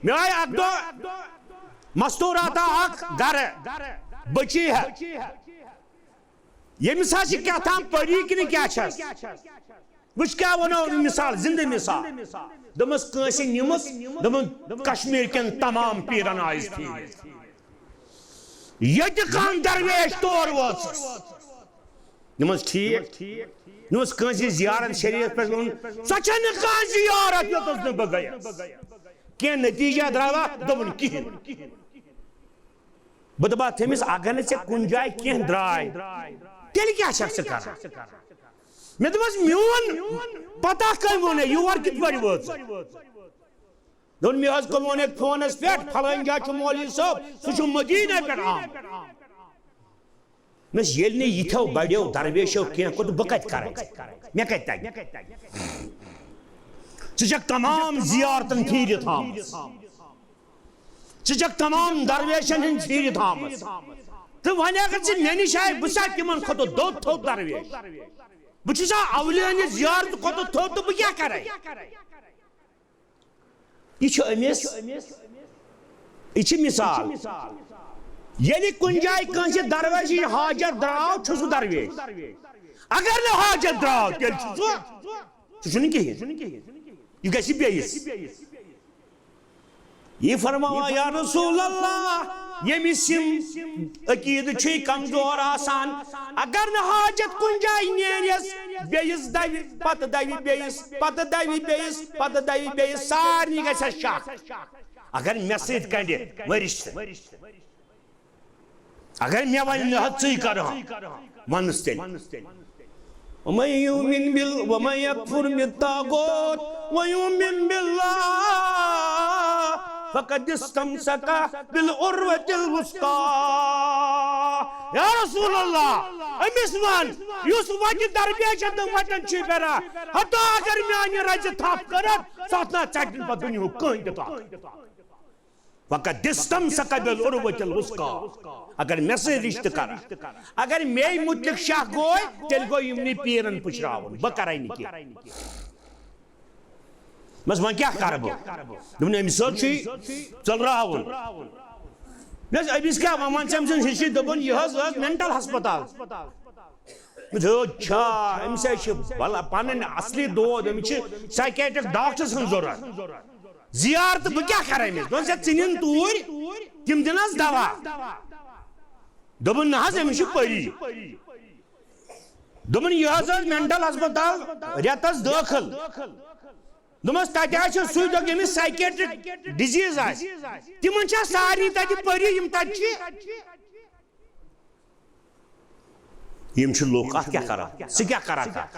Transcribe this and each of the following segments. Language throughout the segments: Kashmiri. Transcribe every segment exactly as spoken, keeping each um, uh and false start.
پیٚیہِ اکھ دۄہ مستوراتہ اکھ گرٕ، بچی ہے۔ ییٚمِس ہا چھِ کیٛاہ تام پٔری کِنہٕ کیٛاہ چھَس؟ وٕچھ کیٛاہ وَنو مثال، زِندٕ مثال۔ دوٚپمَس کٲنٛسہِ نِمٕژ، دوٚپُن کشمیٖر کٮ۪ن تمام پیٖرن آیَس پھیٖرِتھ۔ ییٚتہِ کانٛہہ درویش تور وٲژٕس۔ دوٚپمَس ٹھیٖک۔ دوٚپمَس کٲنٛسہِ زیارت شریٖف پٮ۪ٹھ ووٚن، سۄ چھَنہٕ کانٛہہ زیارت یوٚتَس نہٕ بہٕ گٔیَس۔ کینٛہہ نتیٖجہ درٛاوا؟ دوٚپُن کِہیٖنۍ۔ بہٕ دَپہٕ ہا تٔمِس، اگر نہٕ ژےٚ کُنہِ جایہِ کینٛہہ درٛاے، تیٚلہِ کیٛاہ چھَکھ ژٕ کران؟ مےٚ دوٚپمَس، میون پتہ کٔمۍ ووٚنے، یور کِتھ پٲٹھۍ وٲژ؟ دوٚپُن، مےٚ حظ کوٚر ووٚن أکۍ فونَس پٮ۪ٹھ، فلٲنۍ جایہِ چھُ مولوی صٲب، سُہ چھُ مدیٖنہ پٮ۪ٹھ آمُت۔ مےٚ ییٚلہِ نہٕ یِتھیو بڑیو درویشو کینٛہہ کوٚر، بہٕ کتہِ کرٕ؟ مےٚ کتہِ تگہِ؟ ژٕ چھکھ تمام زیارتن پھیٖرِتھ آمٕژ۔ ژٕ چھکھ تمام درویشن ہٕنٛدۍ پھیٖرِتھ آمٕژ۔ تہٕ وۄنۍ اگر ژٕ مےٚ نِش آیہِ، بہٕ چھُسا تِمن کھۄتہٕ دوٚد تھوٚد درویش؟ بہٕ چھُسا اولیاہن ہٕنٛز زیارت کھۄتہٕ تھوٚد تہٕ بہٕ کیٛاہ کرے؟ یہِ چھُ أمِس، یہِ چھِ مثال۔ ییٚلہِ کُنہِ جایہِ کٲنٛسہِ درویشہِ حاجت درٛاو، چھُ سُہ درویش۔ اگر نہٕ حاجت درٛاو، تیٚلہِ چھُ سُہ، سُہ چھُنہٕ کِہیٖنۍ۔ یہِ گژھِ بیٚیِس۔ یہِ فرماوان، یا رسول اللہ، ییٚمِس یِم عقیدٕ چھُے کمزور آسان، اگر نہٕ حاجت کُنہِ جایہِ نیرٮ۪س، بیٚیِس دَوِ، پتہٕ دَوِ بیٚیِس، پتہٕ دَوِ بیٚیِس، پتہٕ دَوِ بیٚیِس، سارنٕے گژھٮ۪س شک۔ اگر مےٚ سۭتۍ کنڈِ، مٔرِش ژٕ۔ اگر مےٚ وَنہِ نہٕ حظ ژٕے کَرٕ ہا، وَنُس تیٚلہِ۔ وَمَن یُؤْمِن بِال-، وَمَن یَکْفُر بِالطَّاغُوتِ وَیُؤْمِن بِاللَّهِ فَقَدِ اسْتَمْسَكَ بِالْعُرْوَةِ الْوُثْقَىٰ۔ یا رسول اللہ، أمِس وَن، یُس وَتہِ درپیش تہٕ وَتَن چھُ پھیران، حتیٰ اگر میانہِ رَزِ تھپھ کٔرٕتھ، سُہ اَتھ نہ ژَٹہِ نہٕ پَتہٕ دُنیاہُک کٕہٕنۍ تہِ طاقت۔ فَقَدِ اسْتَمْسَكَ بِالْعُرْوَةِ الْوُثْقَىٰ۔ اگر مےٚ سۭتۍ رِشتہٕ کران، اگر مے مُتعلِق شک گوٚو، تیٚلہِ گوٚو یِمنٕے پیٖرن پُشراوُن، بہٕ کرے نہٕ کینٛہہ۔ بس وۄنۍ کیٛاہ کرٕ بہٕ؟ دوٚپُن، أمِس سۭتۍ چھُے ژٔلراوُن۔ مےٚ دوٚپُس، أمِس کیٛاہ وَنان ژےٚ أمۍ سٕنٛز history؟ دوٚپُن، یہِ حظ ٲس mental ہسپتال۔ مےٚ دوٚپ، چھا أمِس ہا چھِ بلا-، پنٕنۍ اصلی دود، أمِس چھِ psychiatric doctor سٕنٛز ضروٗرت۔ زیارت بہٕ کیٛاہ کرٕ أمِس؟ دوٚپُن، ژےٚ ژٕ نِن توٗرۍ، تِم دِنَس دوا۔ دوٚپُن، نہ حظ، أمِس چھِ پٔری۔ دوٚپُن، یہِ حظ ٲس mental ہسپتال رٮ۪تَس دٲخل۔ دوٚپمَس، تَتہِ حظ چھُ سُے، دوٚپ، ییٚمِس psychiatric disease آسہِ، تِمَن چھا سارنٕے تَتہِ پٔری، یِم تَتہِ چھِ؟ یِم چھِ لُکھ، اَتھ کیٛاہ کَران؟ ژٕ کیٛاہ کَران کَتھ؟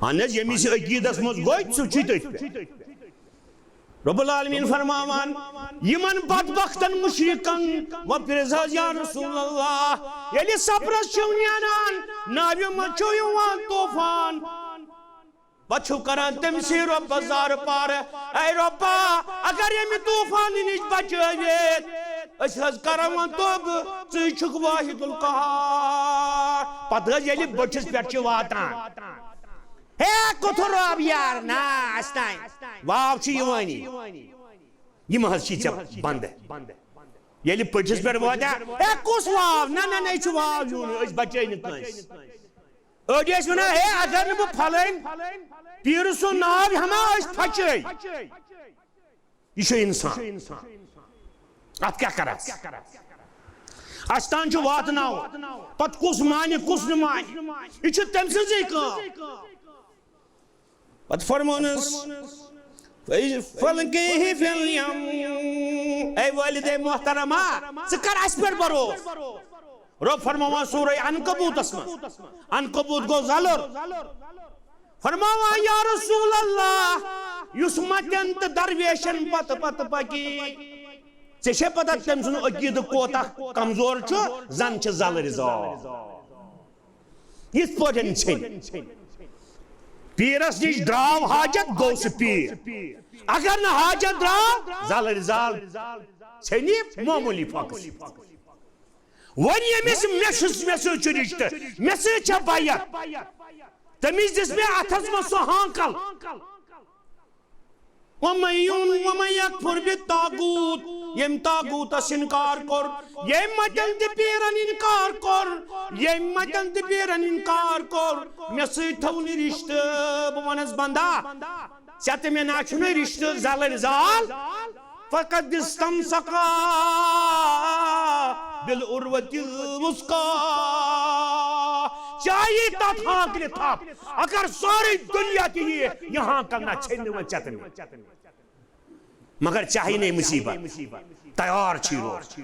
اَہَن حظ، ییٚمِس یہِ عقیٖدَس منٛز گوٚو، سُہ چھُ تٔتھۍ پٮ۪ٹھ۔ رب العالمین فرماوان، یِمَن بدبختن مشرکن وۄنۍ پرٛژھ حظ، یا رسول اللہ، ییٚلہِ صبرس چھِو نیران، ناوِ منٛز چھُ یِوان طوفان، پتہٕ چھِو کران تٔمۍ سٕے رۄبس زارٕ پارٕ، اے رۄبا، اگر ییٚمہِ طوفانہٕ نِش بچٲوِتھ، أسۍ حظ کرو وۄنۍ توبہٕ، ژٕے چھُکھ واحد القہار۔ پتہٕ حظ ییٚلہِ بٔٹھِس پٮ۪ٹھ چھِ واتان، ہے کوٚتھ رۄب یار، نا اَسہِ تام واو چھُ یِوٲنی، یِم حظ چھی ژےٚ بندٕ۔ ییٚلہِ بٔٹھِس پٮ۪ٹھ واتہِ، ہے کُس واو؟ نہ نہ نہ، یہِ چھُ واو یِوان، أسۍ بچٲے نہٕ کٲنٛسہِ۔ أڑۍ ٲسۍ ونان، ہے اگر نہٕ بہٕ فلٲنۍ پیٖرٕ سُنٛد ناو ہٮ۪مہٕ ہا، أسۍ پھچے۔ یہِ چھُ انسان۔ اتھ کیٛاہ کرکھ؟ اسہِ تام چھُ واتناوُن۔ پتہٕ کُس مانہِ، کُس نہٕ مانہِ، یہِ چھُ تٔمۍ سٕنٛزٕے کٲم۔ پتہٕ فرمونس، فلقیہ فی الیم۔ اے والدے محترمہ، ژٕ کر اسہِ پٮ۪ٹھ بھروسہٕ؟ رۄب فرماوان سورہ عنکبوتس منٛز، عنکبوت گوٚو زلُر۔ فرماوان، یا رسول اللہ، یُس متٮ۪ن تہٕ درویشن پتہٕ پتہٕ پکی، ژےٚ چھے پتہ تٔمۍ سُنٛد عقیدٕ کوتاہ کمزور چھُ؟ زن چھِ زلٕرۍ زال۔ یِتھ پٲٹھۍ ژھیٚنۍ۔ پیٖرس نِش درٛاو حاجت، گوٚو سُہ پیٖر۔ اگر نہٕ حاجت درٛاو، زلٕرۍ زال ژھیٚنہِ معموٗلی پھۄکہٕ سۭتۍ۔ وۄنۍ ییٚمِس مےٚ چھُس، مےٚ سۭتۍ چھُ رِشتہٕ، مےٚ سۭتۍ چھےٚ بیعت، تٔمِس دِژ مےٚ اَتھس منٛز سۄ ہانکل۔ ومن ومن يكفر بالطاغوت، ییٚمۍ طاغوتس انکار کوٚر، ییٚمۍ متٮ۪ن تہٕ پیرن انکار کوٚر، ییٚمۍ متٮ۪ن تہٕ پیرن انکار کوٚر، مےٚ سۭتۍ تھوٚو نہٕ رشتہٕ، بہٕ ونس بندا، ژےٚ تہٕ مےٚ نہ چھُنہٕ رشتہٕ، زلٕرۍ زال، فقد استمسک بالعروة الوثقی، چاہیے تتھ ہانکلہِ تھپھ، اگر سورُے دنیا تہِ ییہِ، یہِ ہانکل نہ چھیٚنہِ نہٕ وۄنۍ ژےٚ تہٕ مےٚ۔ مگر چاہیے نہٕ مصیبت، تیار چھُ یہِ روزُن۔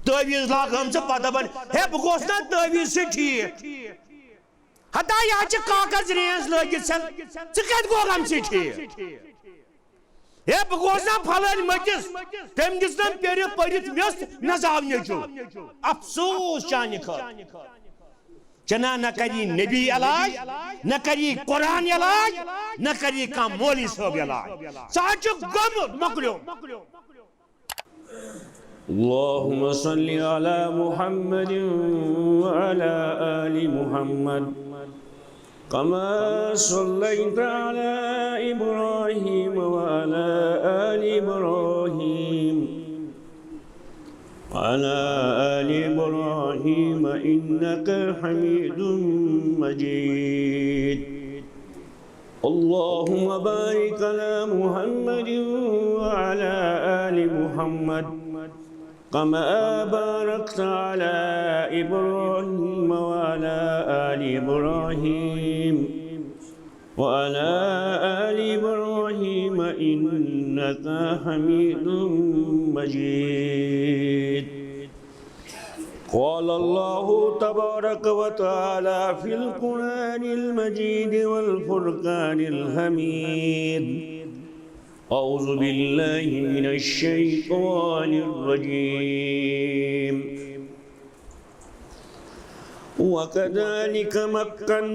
تعویذ لاگہٕ ہم ژٕ پتہٕ دپان، ہے بہٕ گوس نا تعویذ سۭتۍ ٹھیک۔ ہتا یہِ حظ چھِ کاغذ رینٛج لٲگِتھ ژےٚ، ژٕ کتہِ گوکھ امہِ سۭتۍ ٹھیٖک؟ ہے بہٕ گوس نا پھلٲنۍ مٔتِس، تٔمۍ دِژ نم پیٚرِ پٔرِتھ میٚژ، مےٚ زاو نیٚچو۔ افسوس چانہِ خٲطرٕ۔ چنا نہ کری نبی علاج، نہ کری قرآن علاج، نہ کری کانٛہہ مولوی صٲب علاج۔ ژٕ حظ چھُکھ گوٚمُت مۄکلیومُت۔ اللهم صل على محمد وعلى آل محمد كما صليت على إبراهيم وعلى آل إبراهيم وعلى آل إبراهيم إنك حميد مجيد. اللهم بارك على محمد وعلى آل محمد كما باركت على إبراهيم وعلى آل إبراهيم وعلى آل إبراهيم إنك حميد مجيد. قال الله تبارك وتعالى في القرآن المجيد والفرقان الحميد. أعوذ بالله من الشيطان الرجيم. وكذلك مكنا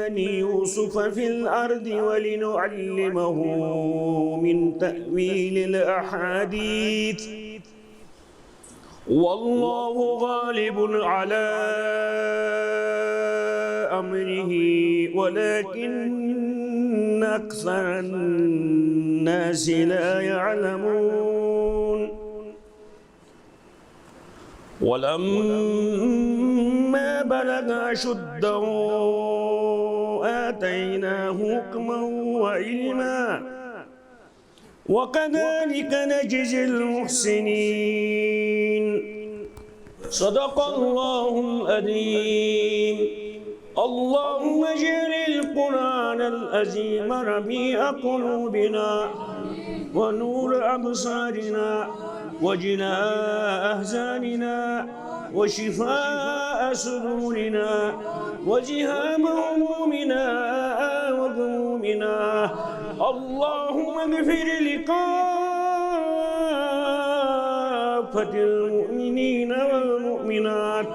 ليوسف في الأرض ولنعلمه من تأويل الأحاديث. والله غالب على أمره ولكن أكثر الناس لا يعلمون. ولما بلغ أشده آتيناه حكما وعلما. وكذلك نجزي المحسنين. صدق الله العظيم. اللهم اجعل القرآن العظيم ربيع قلوبنا ونور أبصارنا وجلاء أحزاننا وشفاء صدورنا وزهام همومنا وغمومنا. اللهم اغفر لكافة المؤمنين والمؤمنات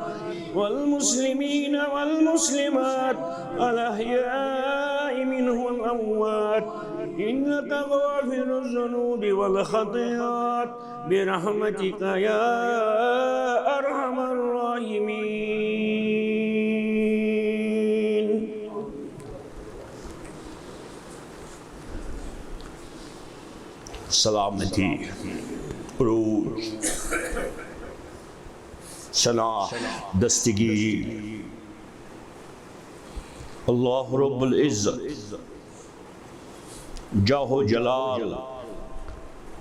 والمسلمين والمسلمات الأحياء منهم والأموات إنك غافر الذنوب والخطيئات برحمتك يا أرحم الراحمين. سلامتی، عروج، ثنا، دستگیری۔ اللہ رب العزت، جاہ و جلال،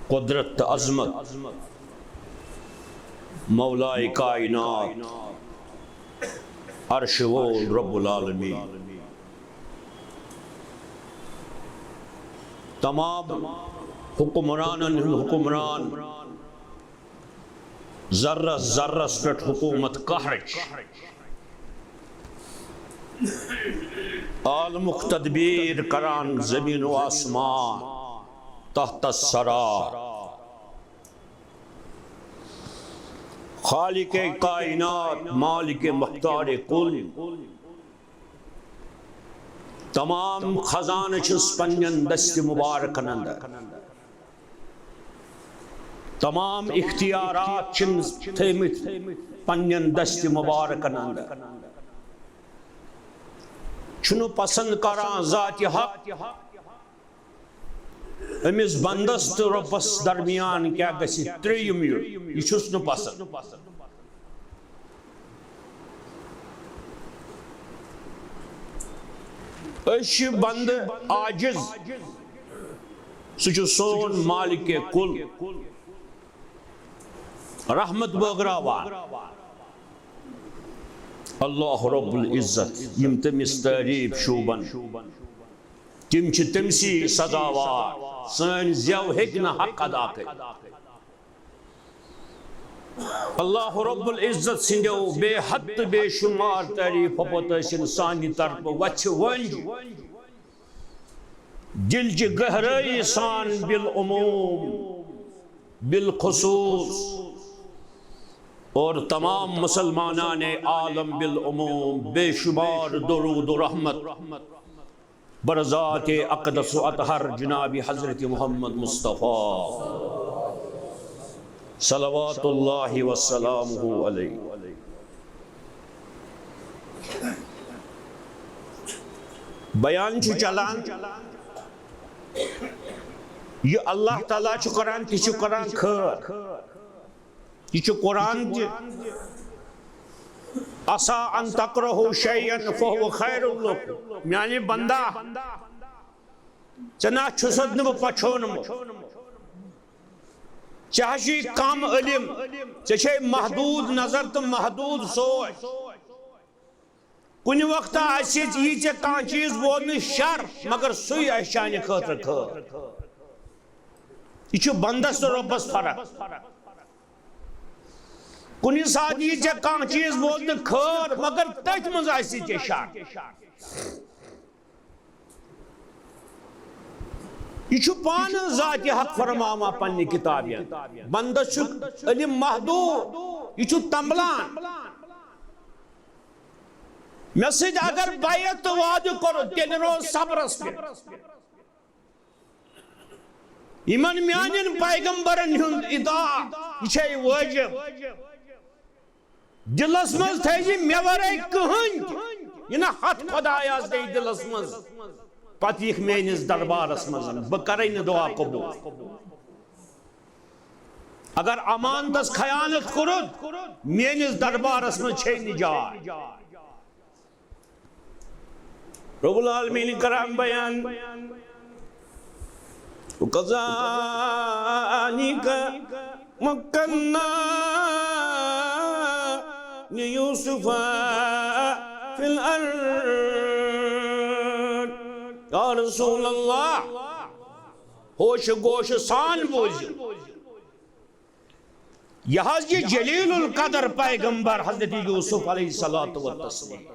قدرت تہٕ عظمت، مولائے کائنات، عرش وول رب العالمین۔ تمام حکمرانن ہُنٛد حکمران، ذرس ذرس پٮ۪ٹھ حکومت قہرٕچ، عالمُک تدبیر کران زمین و آسمان، تحت الثری، خالق کائنات، مالک مختار کل، تمام خزانہٕ چھِس پننٮ۪ن دستِ مبارکن اندر۔ تمام اختیارات چھِن تھٲومٕتۍ پننٮ۪ن دستِ مبارکن اندر۔ چھُنہٕ پسند کران ذاتِ حق، أمِس بندس تہٕ رۄبس درمیان کیٛاہ گژھِ ترٛیٚیِم یُن، یہِ چھُس نہٕ پسند۔ أسۍ چھِ بندٕ عاجز، سُہ چھُ سون مالکِ کل، رحمت بٲگراوان۔ اللہ رب العزت، یِم تٔمِس تعریٖف شوٗبن، تِم چھِ تٔمسٕے سزاوار۔ سٲنۍ زٮ۪و ہیٚکہِ نہٕ حق ادا کٔرِتھ۔ اللہ رب العزت سٕنٛدیو بے حد تہٕ بے شمار تعریٖفو پتہٕ ٲسِن سانہِ طرفہٕ وَژھِ وٲنٛجہِ دِلچہِ گہرٲیی سان بالعموم، بالخصوص اور تمام مسلمانان عالم بالعموم بے شمار درود و رحمت بر ذات اقدس و اطہر جناب حضرت محمد مصطفیٰ صلوات اللہ وسلامہ علیہ۔ بیان چھُ چلان، یہِ اللہ تعالیٰ چھُ کران، تہِ چھُ کران خٲر۔ یہِ چھُ قرآن تہِ، "عسیٰ ان تکرہوا شیئا فہو خیر لکم"۔ میانہِ بندہ، ژےٚ نہ چھُسَتھ نہٕ بہٕ پَچھونمُت۔ ژےٚ ہا چھُے کم علم، ژےٚ چھے محدود نظر تہٕ محدود سوچ۔ کُنہِ وقتہٕ آسہِ یی ژےٚ کانٛہہ چیٖز بوزنہٕ شر، مگر سُے آسہِ چانہِ خٲطرٕ خٲر۔ یہِ چھُ بندس تہٕ رۄبس فرق۔ کُنہِ ساتہٕ یی ژےٚ کانٛہہ چیٖز بوزنہٕ خٲر، مگر تٔتھۍ منٛز آسہِ ژےٚ شر۔ یہِ چھُ پانہٕ ذاتِ حق فرماوان پننہِ کتابہِ۔ بندس چھُ علم محدود، یہِ چھُ تمبلان۔ مےٚ سۭتۍ اگر بیعت تہٕ وعدٕ کوٚرُتھ، تیٚلہِ روز صبرس پٮ۪ٹھ۔ یِمن میانٮ۪ن پیغمبرن ہُنٛد اطاعت، یہِ چھے وٲجب۔ دِلس منٛز تھٲیزِ مےٚ ورٲے کٕہٕنۍ تہِ، یہِ نہ ہتھ خۄداے آسہِ تھٲیِتھ دِلس منٛز، پتہٕ یِکھ میٲنِس دربارس منٛز، بہٕ کرے نہٕ دعا قبول۔ اگر امانتس خیانت کوٚرُتھ، میٲنِس دربارس منٛز چھے نہٕ جاے۔ رب العالمین کران بیان، وَكَذَلِكَ مَكَّنَّا لِيُوسُفَ فِي الْأَرْضِ۔ یا رسول اللہ، ہوش گوش سان بوزِو۔ یہِ حض یہِ جلیل القدر پیغمبر حضرت یوسف علیہ الصلوۃ والتسلیم،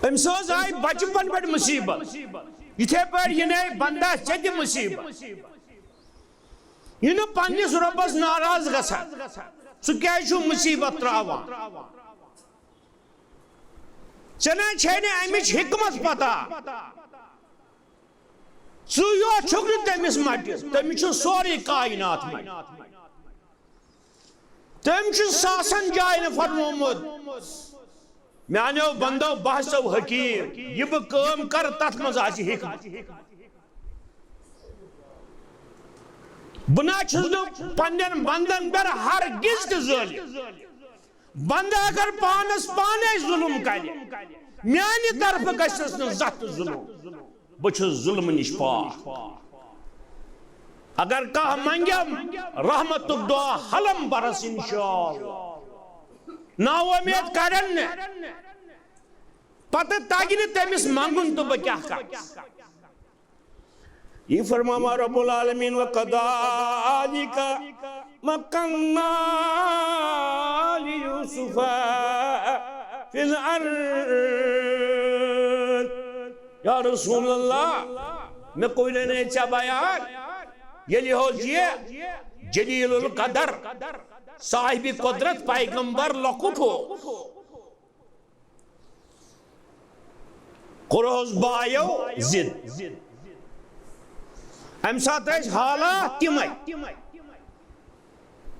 أمۍ سٕنٛز آیہِ بچپن پٮ۪ٹھ مصیبت، یِتھے پٲٹھۍ یہِ نے بندہ ژےٚ تہِ مصیبت۔ یہِ نہٕ پننِس رۄبس ناراض گژھان، ژٕ کیازِ چھُ مصیبت تراوان؟ ژےٚ نہ چھے نہٕ امِچ حکمت پتہ۔ ژٕ یوت چھُکھ نہٕ تٔمِس مٹہِ، تٔمِس چھُ سورُے کائنات مٹہِ۔ تٔمۍ چھُ ساسن جاین فرمومُت، میانیو بندو، بہٕ ہسا حکیم، یہِ بہٕ کٲم کرٕ، تتھ منٛز آسہِ حکمت۔ بہٕ نہ چھُس نہٕ پننٮ۪ن بندن پٮ۪ٹھ ہرگز تہِ ظٲلِم۔ بندٕ اگر پانس پانے ظلم کرِ، میانہِ طرفہٕ گژھٮ۪س نہٕ زانٛہہ تہِ ظلم۔ بہٕ چھُس ظلمہٕ نِش پاک۔ اگر کانٛہہ منگٮ۪م رحمتُک دعا، حلم برس انشاءاللہ۔ نا وۄمید کرن نہٕ، پتہٕ تگہِ نہٕ تٔمِس منگُن تہٕ بہٕ کیٛاہ کرٕ۔ یہِ فرماوان رب العالمین، وَكَذَلِكَ مَكَّنَّا لِيُوسُفَ فِي الْأَرْضِ۔ یا رسول اللہ، مےٚ کوٚر نے ژےٚ بیان، ییٚلہِ حظ یہِ جلیل القدر، صاحب قدرت پیغمبر لۄکُٹ ہو، کوٚرہوس بایو ضد۔ امہِ ساتہٕ ٲسۍ حالات تِمے،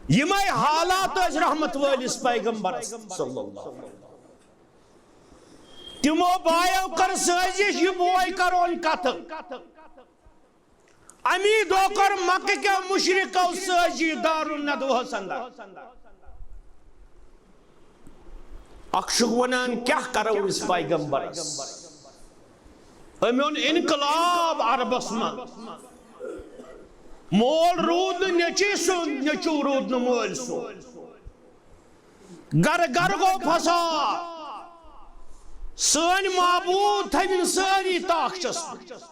یِمے حالات ٲسۍ رحمت وٲلِس پیغمبرس صلی اللہ علیہ وسلم۔ تِمو بایو کٔر سٲزِش، یہِ بوے کرون قتل۔ امی دۄہ کٔر مکہ کیو مشرکو سٲزی دارالندوہس اندر۔ اکھ چھُکھ ونان، کیاہ کرو أسۍ پیغمبرس؟ أمۍ اوٚن انقلاب عربس منٛز۔ مول روٗد نہٕ نیٚچوۍ سُنٛد، نیٚچوٗ روٗد نہٕ مٲلۍ سُنٛد۔ گرٕ گرٕ گوٚو فساد۔ سٲنۍ معبوٗد تھٲوِن سٲری تاخچس منٛز۔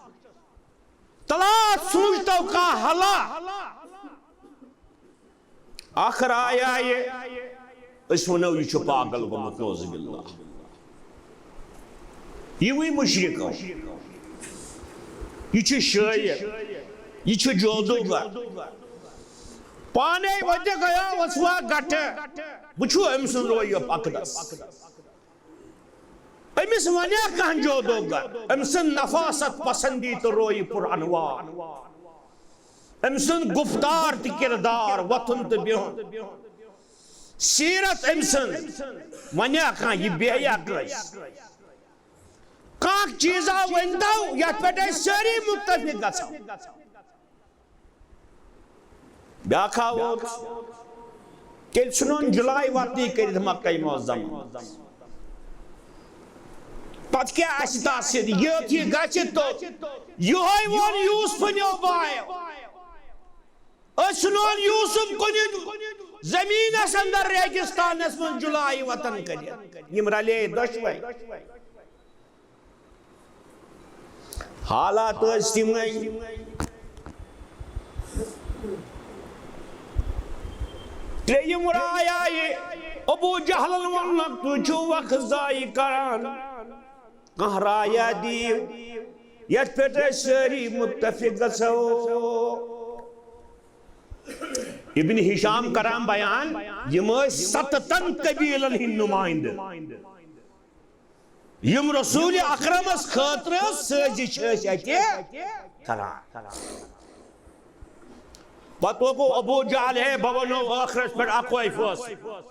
تلا سوٗنٛچتو کانٛہہ حلا۔ اکھ راے آیہِ، أسۍ وَنو، یہِ چھُ پاگل گوٚمُت، نعوذ باللہ۔ یِوٕے مُشرِک۔ یہِ چھُ شٲعر، یہِ چھُ جادوگر۔ پانے وَتہِ گٔیو وَسوا گٹہٕ، وٕچھِو أمۍ سُنٛد رویُک اقدس۔ أمِس وَنیا کانٛہہ جادوگر؟ أمۍ سٕنٛز نفاست پسندی تہٕ رویہِ پر انوار۔ أمۍ سُنٛد گفتار تہٕ کردار، وۄتھُن تہٕ بِہُن، سیرت أمۍ سٕنٛز، وَنیا کانٛہہ یہِ بیٚہیا کٲنٛسہِ؟ کانٛہہ چیٖزا ؤنۍتو یَتھ پٮ۪ٹھ أسۍ سٲری مُتفِق گژھو۔ بیٛاکھ ہا ووت، تیٚلہِ ژھٕنون جُلاے وطنی کٔرِتھ مکہ معظم۔ پتہٕ کیٛاہ آسہِ تَس سۭتۍ؟ یُتھ یہِ گژھِ توٚت۔ یِہوٚے ووٚن یوٗسفہٕ نیو بایو۔ أسۍ ژھٕنون یوٗسف کُنہِ زٔمیٖنَس اندر ریگِستانَس منٛز جُلاے وطن کٔرِتھ۔ یِم رلے دۄشوَے۔ حالات ٲسۍ تِمے۔ ترٛیٚیِم راے آیہِ، ابو جہلن ووٚننکھ، "تُہۍ چھِو وقت ضایع کران، کانٛہہ رایا دِیِو، یتھ پٮ۪ٹھ أسۍ سٲری مُتفِق گژھو۔" ابن ہشام کران بیان، یِم ٲسۍ ستتن قبیلن ہٕنٛدۍ نُمٲیندٕ۔ یِم رسول اکرمس خٲطرٕ سٲزِش ٲسۍ اتہِ کران۔ پتہٕ گوٚو ابو جہل، ہے، بہٕ ونو ٲخرس پٮ۪ٹھ اکوے فٲصلہٕ۔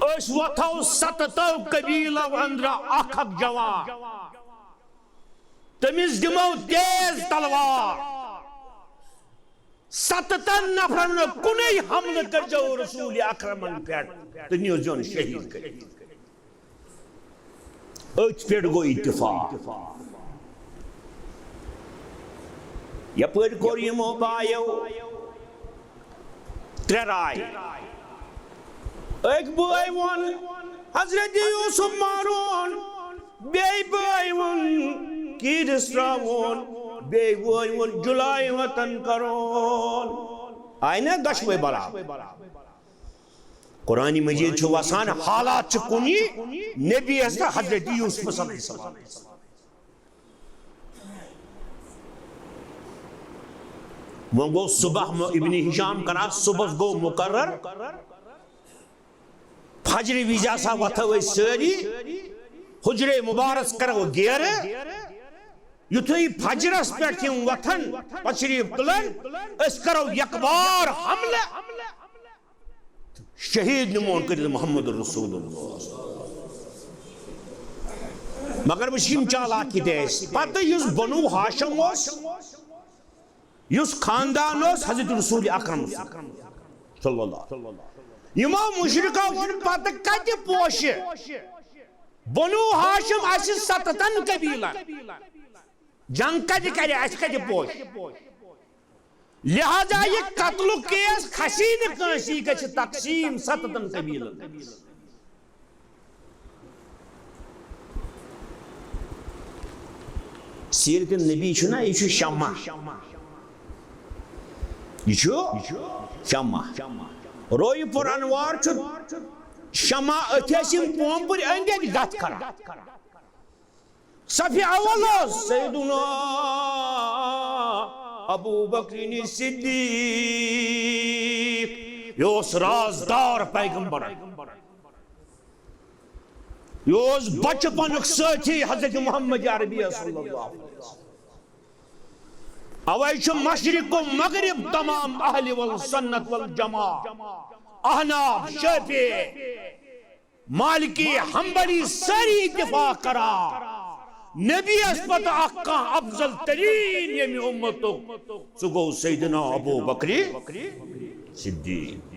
أسۍ وۄتھو ستتو قبیلو اندرٕ اکھ اکھ جوان، تٔمِس دِمو تیز تلوار۔ ستتن نفرن کُنے حملہٕ کٔرۍزیو رسول اکرمن پٮ۪ٹھ تہٕ نیٖزیون شہیٖد کٔرِتھ۔ أتھۍ پٮ۪ٹھ گوٚو اتفاق۔ یپٲرۍ کوٚر یِمو بایو ترٛےٚ راے۔ أکۍ بٲے ووٚن حضرت یوسف مارون، بیٚیہِ بٲے ووٚن کیٖرِس ترٛاوون، بیٚیہِ بٲے ووٚن جُلاے وطن کرون۔ آیہِ نا دۄشوے برابر؟ قرآن مجید چھُ وسان، حالات چھِ کُنی نبی یس تہٕ حضرت یوسفس علیہ السلام۔ وۄنۍ گوٚو صبح، م-، ابن ہشام کران، صبحس گوٚو مقرر، فجرِ وِزِ ہسا وۄتھو أسۍ سٲری، حجرے مبارک کرو گیرٕ۔ یُتھُے فجرس پٮ۪ٹھ یِم وۄتھن، تشریف تُلن، أسۍ کرو یکبار حملہٕ۔ شہید نِمون کٔرِتھ محمد رسول اللہ۔ مگر وٕچھ، یِم چالاکی تہِ ٲسۍ۔ پتہٕ یُس بنو ہاشم اوس، یُس خاندان اوس حضرت رسول اکرم صلی اللہ، یِمو مشرکو ووٚن، پتہٕ کتہِ پوشہِ بنو ہاشم؟ اسہِ ستتن قبیلن جنگ کتہِ کرِ، اسہِ کتہِ پوشہِ؟ لہذا یہِ قتلُک کیس کھسی نہٕ کٲنٛسی، یہِ گژھِ تقسیٖم ستتن قبیلن۔ سیرت نبی چھُنہ، یہِ چھُ شمع۔ یہِ چھُ شمع۔ رویہِ پر انوار چھُ شمع، أتھۍ ٲسۍ یِم پومپُرۍ أنٛدۍ أنٛدۍ گتھ کران۔ صفِ اول اوس سیدنا ابو بکر صدیق۔ یہِ اوس رازدار پیغمبر۔ یہِ اوس بچپنُک سٲتھی حضرت محمد عربی صلی اللہ علیہ وسلم۔ اوے چھُ مشرق و مغرب تمام اہل والسنت والجماعہ، احناف، شافعی، مالکی حنبلی سٲری اتفاق کران، نبی یس پتہٕ اکھ کانٛہہ افضل ترین ییٚمہِ امتُک، سُہ گوٚو سیدنا ابو بکر صدیق۔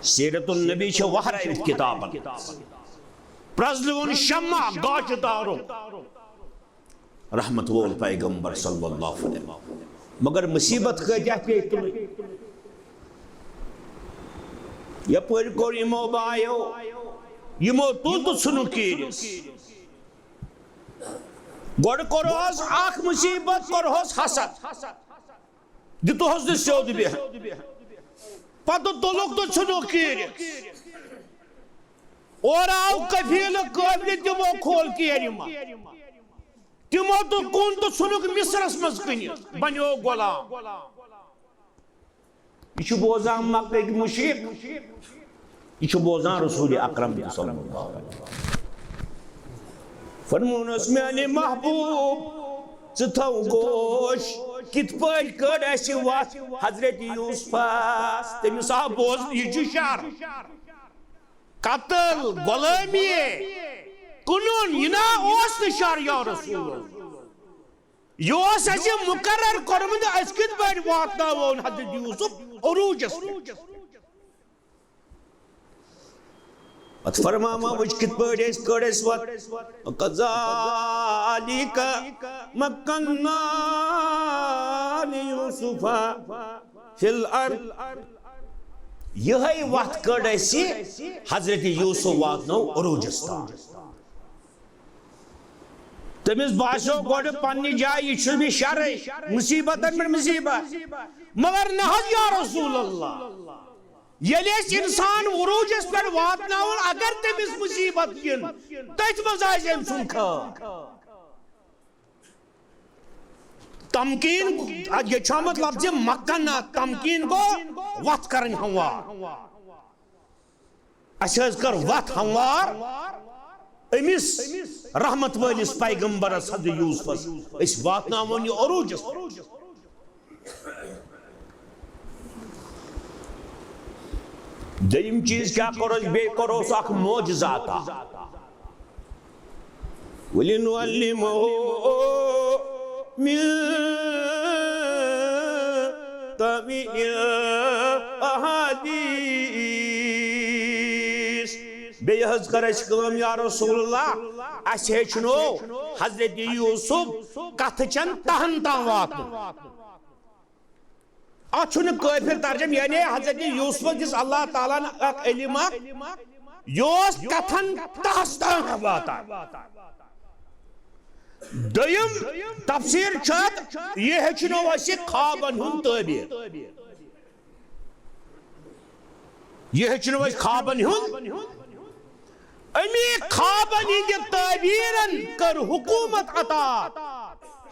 سیرت النبی چھِ واریاہ کتابن، پرزلوُن شمع گاچہِ تارُک۔ رحمت وول پیغمبر صلی اللہ علیہ وسلم۔ مگر مصیبت کۭتیاہ پیٚیہِ تُلٕنۍ۔ یپٲرۍ کوٚر یِمو بایو، یِمو تُل تہٕ ژھُنُکھ کیٖرِس۔ گۄڈٕ کوٚرہوس اکھ مصیبت، کوٚرہوس حسد، دِتہوس نہٕ سیوٚد بیہن۔ پتہٕ تُلُکھ تہٕ ژھُنُکھ کیٖرِس۔ اورٕ آو قفیلہٕ قٲبلہِ، تِمو کھول کیرِ منٛز۔ تِمو تُل کُن تہٕ ژھُنُکھ مصرس منٛز کٕنِتھ، بنیو غلام۔ یہِ چھُ بوزان مکٕکۍ مُشرِک، یہِ چھُ بوزان رسول اکرم تہِ صلی اللہ علیہ وسلم۔ فرمونس، میانہِ محبوب، ژٕ تھاو گوش، کِتھ پٲٹھۍ کٔڑ اَسہِ وَتھ حضرت یوسفس؟ تٔمِس آو بوزنہٕ، یہِ چھُ شر۔ قتل، غلٲمی، کٕنُن، یہِ نا اوس نہٕ شر یا رسول اللہ۔ یہِ اوس اَسہِ مُقرر کوٚرمُت، أسۍ کِتھ پٲٹھۍ واتناوون حضرت یوسف عروجس پٮ۪ٹھ؟ پتہٕ فرماوان، وٕچھ کِتھ پٲٹھۍ أسۍ کٔڑ اَسہِ وَتھ۔ وَكَذَلِكَ مَكَّنَّا لِيُوسُفَ فِي الْأَرْضِ۔ یِہے وَتھ کٔڑ اَسہِ حضرت یوسف واتنٲو عروجس تام۔ تٔمِس باسیو گۄڈٕ پننہِ جایہِ، یہِ چھُ مےٚ شرٕے، مصیبتن پٮ۪ٹھ مصیبت۔ مگر نہ حظ یا رسول اللہ، ییٚلہِ أسۍ انسان عروجس پٮ۪ٹھ واتناوون، اگر تٔمِس مصیبت یِن، تٔتھۍ منٛز آسہِ أمۍ سُنٛد خٲر۔ تمکین، یہِ چھُ آمُت لفظِ مکنہ، تمکین گوٚو وتھ کرٕنۍ ہموار۔ اسہِ حظ کٔر وتھ ہموار أمِس رحمت وٲلِس پیغمبرس حضرت یوسفس، أسۍ واتناوون یہِ عروجس پٮ۪ٹھ۔ دوٚیِم چیٖز کیٛاہ کوٚر اَسہِ؟ بیٚیہِ کوٚر اَسہِ اکھ معجزہ عطا۔ وَلِنُعَلِّمَهُ مِن تَأْوِيلِ الْأَحَادِيثِ۔ بیٚیہِ حظ کٔر اَسہِ کٲم یا رسول اللہ، اَسہِ ہیٚچھنو حضرت یوسف کتھٕ چٮ۪ن تہن تام واتُن۔ اتھ چھُنہٕ کٲفر ترجمہٕ، یعنی حضرت یوسفس دِژ اللہ تعالیٰ ہن اکھ علم اکھ، یہِ اوس کتھن تہس تام واتان۔ دوٚیِم تفسیر چھُ اتھ، یہِ ہیٚچھنو اَسہِ خوابن ہُنٛد تعبیر۔ یہِ ہیٚچھنو اَسہِ خوابن ہُنٛد۔ اَمی خوابن ہٕنٛدِ تعبیرن کٔر حکومت عطا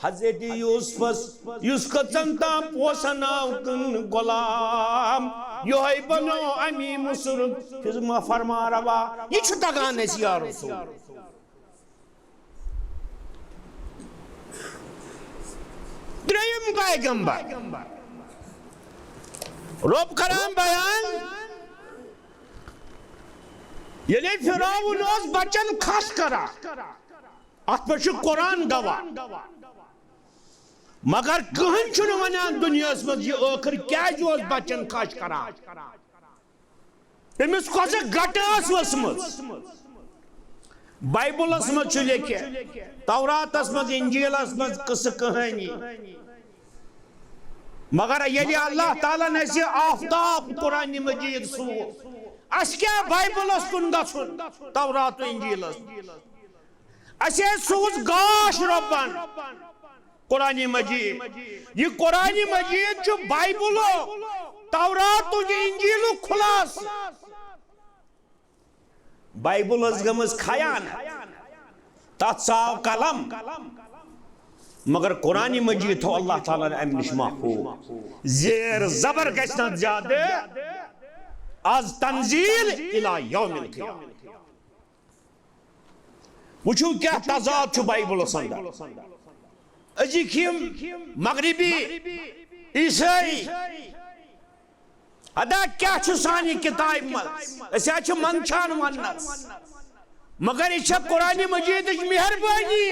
حضرت یوسفس، یُس کٔژن تام پونٛسن آو کٕننہٕ غلام۔ یِہوٚے بنیو اَمی مصرُک خدمت فرما روا۔ یہِ چھُ تگان اَسہِ یا رسول۔ ترٛیٚیِم پیغمبر۔ رۄب کران بیان، ییٚلہِ فرعون اوس بچن کھش کران، اتھ پٮ۪ٹھ چھُ قرآن گواہ، مگر کٕہٕنۍ چھُنہٕ ونان دُنیاہس منٛز یہِ ٲخر کیازِ اوس بچن کھش کران۔ أمِس کۄسہٕ گٹہٕ ٲس ؤژھمٕژ؟ بایبلس منٛز چھُ لیکھِتھ، توراتس منٛز، انجیلس منٛز قصہٕ کہانی۔ مگر ییٚلہِ اللہ تعالیٰ ہن اَسہِ آفتاب قرآن مجید سوٗز، اَسہِ کیٛاہ بایبلس کُن گژھُن؟ تورات و انجیلس۔ اَسہِ حظ سوٗز گاش رۄبن۔ قرآن مجید۔ یہِ قرآن مجید چھُ بایبلُک، تورات تہٕ انجیلُک خلاصہٕ۔ بایبل ٲس گٔمٕژ خیانت، تتھ ژاو قلم، مگر قرآن مجید تھوٚو اللہ تعالیٰ ہن امہِ نِش محفوظ۔ زیر زبر گژھِ نہ زیادٕ، از تنزیل الی یوم القیامہ۔ وٕچھِو کیٛاہ تضاد چھُ بایبلس اندر۔ أزِکۍ یِم مغربی عیسٲئی، ادا کیا چھ سانہِ کتابہِ منٛز؟ أسۍ حظ چھِ منٛدچھان وننس، مگر یہِ چھےٚ قرآن مجیدٕچ مہربٲنی۔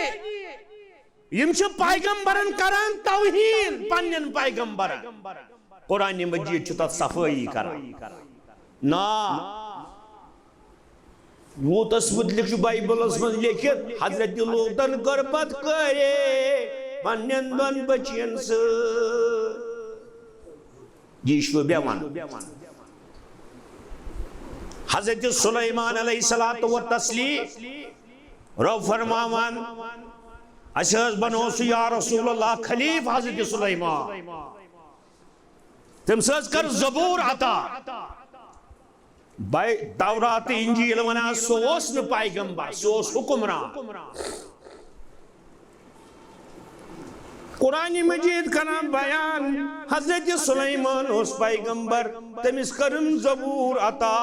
یِم چھِ پیغمبرن کران توہین، پننٮ۪ن پیغمبرن۔ قرآن مجید چھُ تتھ صفٲیی کران۔ نا، لوٗطس مُتعلِق چھُ بایبلس منٛز لیکھِتھ، حضرت لوٗطن کٔر بدکٲری پننٮ۪ن دۄن بچین سۭتۍ۔ یہِ چھُ مےٚ وَنُن۔ حضرت سلیمان علیہ الصلوۃ والتسلیم، رب فرماوان، اَسہِ حظ بنوو سُہ یا رسول اللہ خلیف حضرت سلیمان۔ تٔمِس حظ کٔر زبور عطا۔ بے تورات تہٕ انجیل ونان سُہ اوس نہٕ پیغمبر، سُہ اوس حکمران۔ قرآن مجید کران بیان، حضرت سلیمان اوس پیغمبر، تٔمِس کٔرٕن زبور عطا۔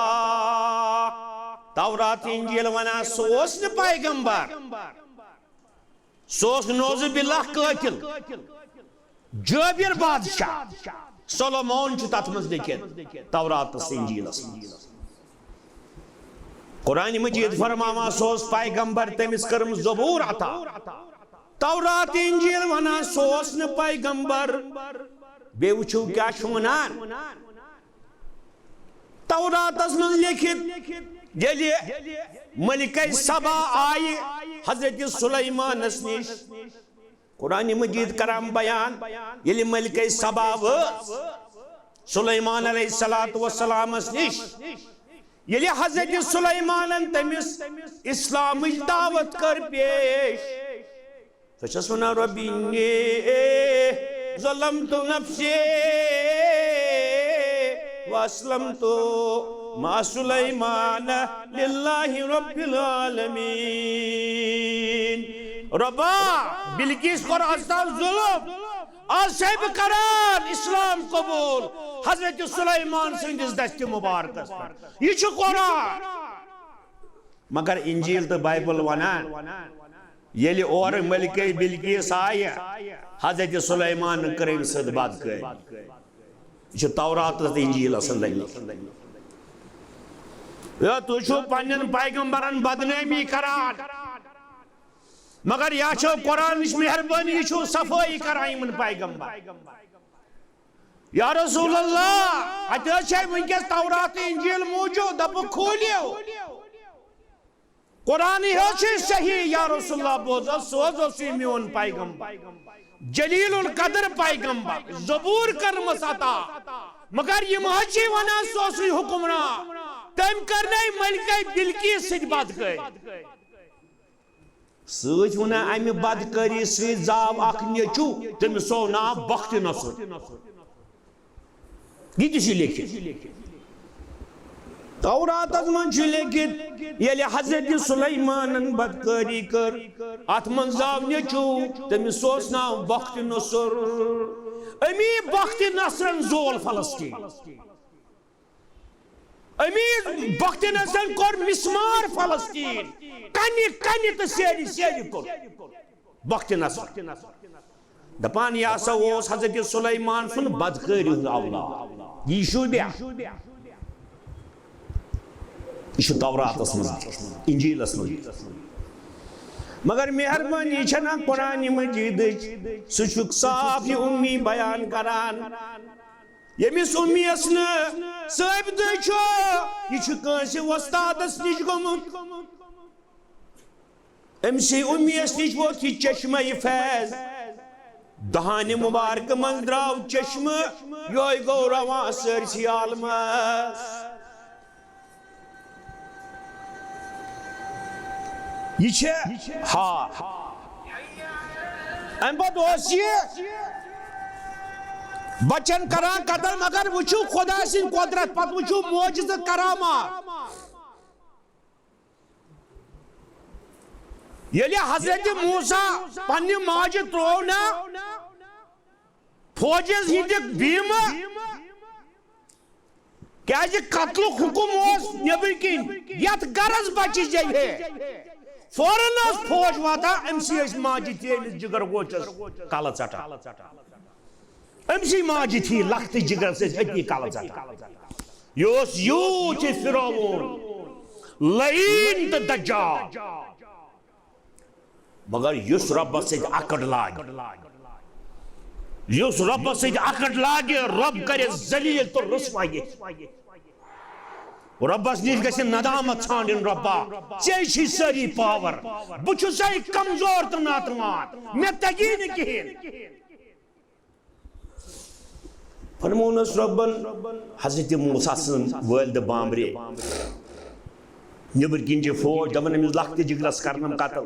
تورات تہٕ انجیل ونان سُہ اوس نہٕ پیغمبر، سُہ اوس نعوذ باللہ قٲتل۔ جٲبِر بادشاہ سولومون چھُ تَتھ منٛز لیکھِتھ، توراتس انجیلس منٛز۔ قرآن مجید فرماوان سُہ اوس پیغمبر، تٔمِس کٔرٕم زبور عطا۔ تورات انجیل ونان سُہ اوس نہٕ پیغمبر۔ بیٚیہِ وٕچھِو کیٛاہ چھُ ونان۔ توراتس منٛز لیکھِتھ، ییٚلہِ ملکہ سبا آیہِ حضرت سلیمانس نِش، قرآن مجید کران بیان، ییٚلہِ ملکہ سبا وٲژ سلیمان علیہ الصلوۃ والسلامس نِش، ییٚلہِ حضرت سلیمانن تٔمِس اسلامٕچ دعوت کٔر پیش، سۄ چھس ونان، رب انی ظلمت نفسی واسلمت مع سلیمان للہ رب العالمین۔ ربا، بلقیس کوٚر از تام ظلم، از چھے بہٕ کران اسلام قبول حضرت سلیمان سٕنٛدِس دستِ مبارکس پٮ۪ٹھ۔ یہِ چھُ قرآن۔ مگر انجیل تہٕ بایبل ونان، ییٚلہِ اورٕ ملکہ بلقیس آیہِ، حضرت سلیمانن کٔر أمِس سۭتۍ بدکٲری۔ یہِ چھُ توراتس تہٕ انجیلس اندر لیکھِتھ۔ یا تُہۍ چھِو پننٮ۪ن پیغمبرن بدنٲمی کران، مگر یا چھو قرآنٕچ مہربٲنی، یہِ چھُو صفٲیی کران یِمن پیغمبر۔ یا رسول اللہ، اتہِ حظ چھے وٕنکیٚس تورات تہٕ انجیل موجود، دپُکھ کھوٗلِو۔ قرآنٕے حظ چھُے صحیح، یا رسول اللہ، بوز حظ، سُہ حظ اوسُے میون پیغمبر، جلیل القدر پیغمبر، زبور کٔرمٕژ عطا۔ مگر یِم حظ چھِ ونان سُہ اوسُے حکمران، تٔمۍ کٔر نَے ملکہ بلقیس سۭتۍ بدکٲری۔ سۭتۍ ووٚن، امہِ بدکٲری سۭتۍ زاو اکھ نیٚچو، تٔمِس آو ناو بخت نصر۔ یہِ تہِ چھُ لیکھِتھ۔ توراتس منٛز چھُ لیکھِتھ، ییٚلہِ حضرت سلیمانن بدکٲری کٔر، اتھ منٛز زاو نیٚچو، تٔمِس اوس ناو بخت نصر۔ امی بخت نصرن زول فلسطین۔ امی بخت نصرن کوٚر مسمار فلسطین، کنہِ کنہِ تہٕ سیرِ سیرِ کوٚر بخت نصر۔ دپان، یہِ ہسا اوس حضرت سلیمان سُنٛد بدکٲری ہُنٛد اولاد۔ یہِ چھُ بیا، یہِ چھُ توراتس منٛز، انجیلس منٛز۔ مگر مہربٲنی چھنہ قرآن مجیدٕچ، سُہ چھُکھ صاف یہِ امی بیان کران۔ ییٚمِس اُمیس نہٕ ثٲبتٕے چھُ، یہِ چھُ کٲنٛسہِ وۄستادس نِش گوٚمُت۔ أمۍ سٕے اُمیس نِش ووت یہِ چشمہ، یہِ فیض۔ دہانہِ مبارکہٕ منٛز درٛاو چشمہٕ، یِہوٚے گوٚو رواں سٲرسٕے عالمس۔ یہِ چھِ، ہا۔ اَمہِ پتہٕ اوس یہِ بچن کران قتل، مگر وٕچھِو خدا سٕنٛدۍ قۄدرت، پتہٕ وٕچھِو معجزٕ کرامات۔ ییٚلہِ حضرت موسیٰ پننہِ ماجہِ ترٛوو نا، فوجس ہٕنٛدِ بیٖمہٕ، کیازِ قتلُک حکم اوس نیبرۍ کِنۍ، یتھ گرس بچہِ زیوِ ہے۔ فوراً ٲس فوج واتان، أمۍ سٕے ٲسۍ ماجہِ تہِ أمِس جگر گوچس کلہٕ ژٹان۔ أمۍ سٕے ماجہِ تھی لختہٕ جگرس ٲسۍ أتی کلہٕ ژٹان۔ یہِ اوس یوٗت یہِ فرعون، لعین تہٕ دجال۔ مگر یُس رۄبس سۭتۍ اکڑ لاگہِ، یُس رۄبس سۭتۍ اکڑ لاگہِ، رۄب کرِ ذلیل تہٕ رسوا یہِ۔ رۄبس نِش گژھِ ندامت ژھانڈٕنۍ، رۄبا، ژےٚ چھِ سٲری پاور، بہٕ چھُسے کمزور تہٕ ناتوان، مےٚ تگی نہٕ کِہیٖنۍ۔ فرمونس رۄبن حضرت موسیٰ سٕنٛز والدٕ بامبرے۔ نیٚبٕرۍ کِنۍ چھِ فوج، دپان أمِس لۄکٹہِ جگرس کرنم قتل۔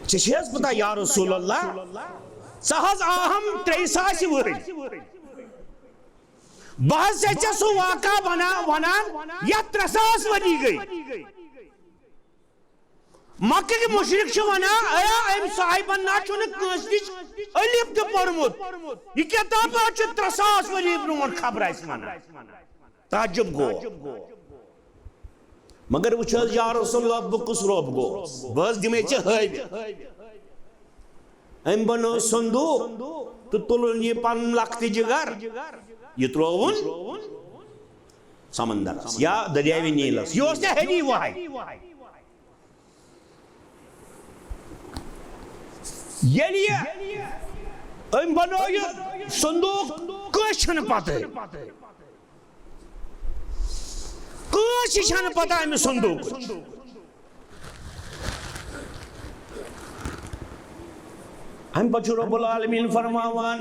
ژےٚ چھے حظ پتہ یا رسول اللہ، ژٕ حظ آہم ترٛیٚیہِ ساسہِ ؤہٕرۍ۔ بہٕ حظ چھَس ژےٚ سُہ واقعہ بنا-، ونان، یتھ ترٛےٚ ساس ؤری گٔے۔ مکہٕ کہِ مُشرِک چھِ ونان، ایا، أمۍ صاحبن نہ چھُنہٕ کٲنٛسہِ نِش الف تہِ پوٚرمُت۔ یہِ کتاب حظ چھِ ترٛےٚ ساس ؤری برونٛٹھ خبر اَسہِ ونان۔ تعجب گوٚو۔ مگر وٕچھ حظ یا رسول اللہ، بہٕ کُس رۄب گوس؟ بہٕ حظ دِمے ژےٚ ہٲوِتھ۔ أمۍ بنوو صندوق تہٕ تُلُن یہِ پنُن لۄکٹہِ جگر، یہِ ترٛووُن سمندرس یا دٔریاوِ نیٖلس۔ یہِ اوس نہٕ ہیٚنی وہے۔ ییٚلہِ یہِ أمۍ بنوو یہِ صندوق، کٲنٛسہِ چھَنہٕ پتہٕ۔ کٲنٛسہِ چھَنہٕ پتہ أمِس صندوقٕچ۔ اَمہِ پتہٕ چھُ رب العالمین فرماوان،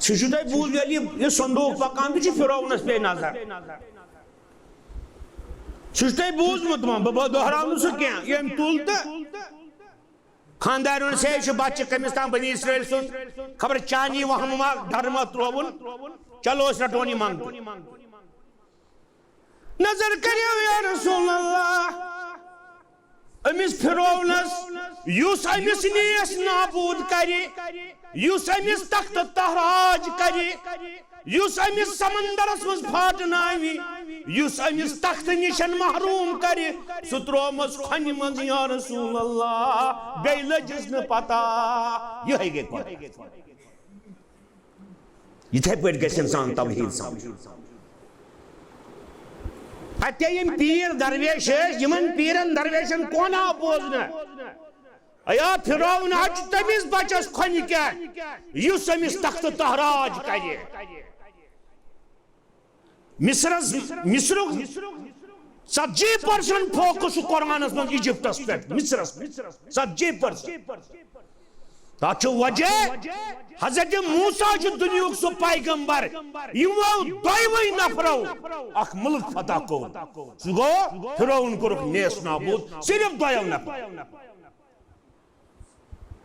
سُہ چھُ تۄہہِ بوٗز-، ییٚلہِ یہِ، یہِ صندوق پکان تہٕ چھُ فرعونس پے نظر۔ سُہ چھُ تۄہہِ بوٗزمُت وۄنۍ، بہٕ، بہٕ دۄہراو نہٕ سُہ کینٛہہ۔ ییٚمۍ تُل تہٕ خاندارن سے چھُ بچہِ کٔمِس تام بنی اسرائیل سُنٛد، خبر چانی وہمہٕ ما ڈر ما ترووُن، چلو أسۍ رٹون یہِ منٛگتہٕ۔ نظر کٔرِو یا رسول اللہ، أمِس فرعونس، یُس أمِس نیس نابوٗد کرِ، یُس أمِس تخت تہراج کرِ، یُس أمِس سمندرس منٛز پھاٹناوِ، یُس أمِس تختہٕ نِش محروم کرِ، سُہ ترومس کھۄنہِ منٛز یا رسول اللہ، بیٚیہِ لٔجِس نہٕ پتہ۔ یِہوٚے گٔے کتھ۔ یِتھے پٲٹھۍ گژھِ انسان توحید سمجھُن۔ اتے یِم پیٖر درویش ٲسۍ، یِمن پیٖرن درویشن کون آو بوزنہٕ؟ ایا فرعون حظ چھُ تٔمِس بچس کھۄنہِ کیٛاہ، یُس أمِس تخت تہراج کرِ۔ مصرس، مصرُک ژتجی percent focus چھُ قرآنس منٛز ایجپٹس پٮ۪ٹھ، مصرس پٮ۪ٹھ۔ ژتجی percent۔ تتھ چھُ وجہ، حضرت موسیٰ چھُ دُنیاہُک سُہ پیغمبر، یِمو دۄیوٕے نفرو اکھ مُلک فتح کوٚر۔ سُہ گوٚو فرعون کوٚرُکھ نیس نابود، صرف دۄیو نفرو۔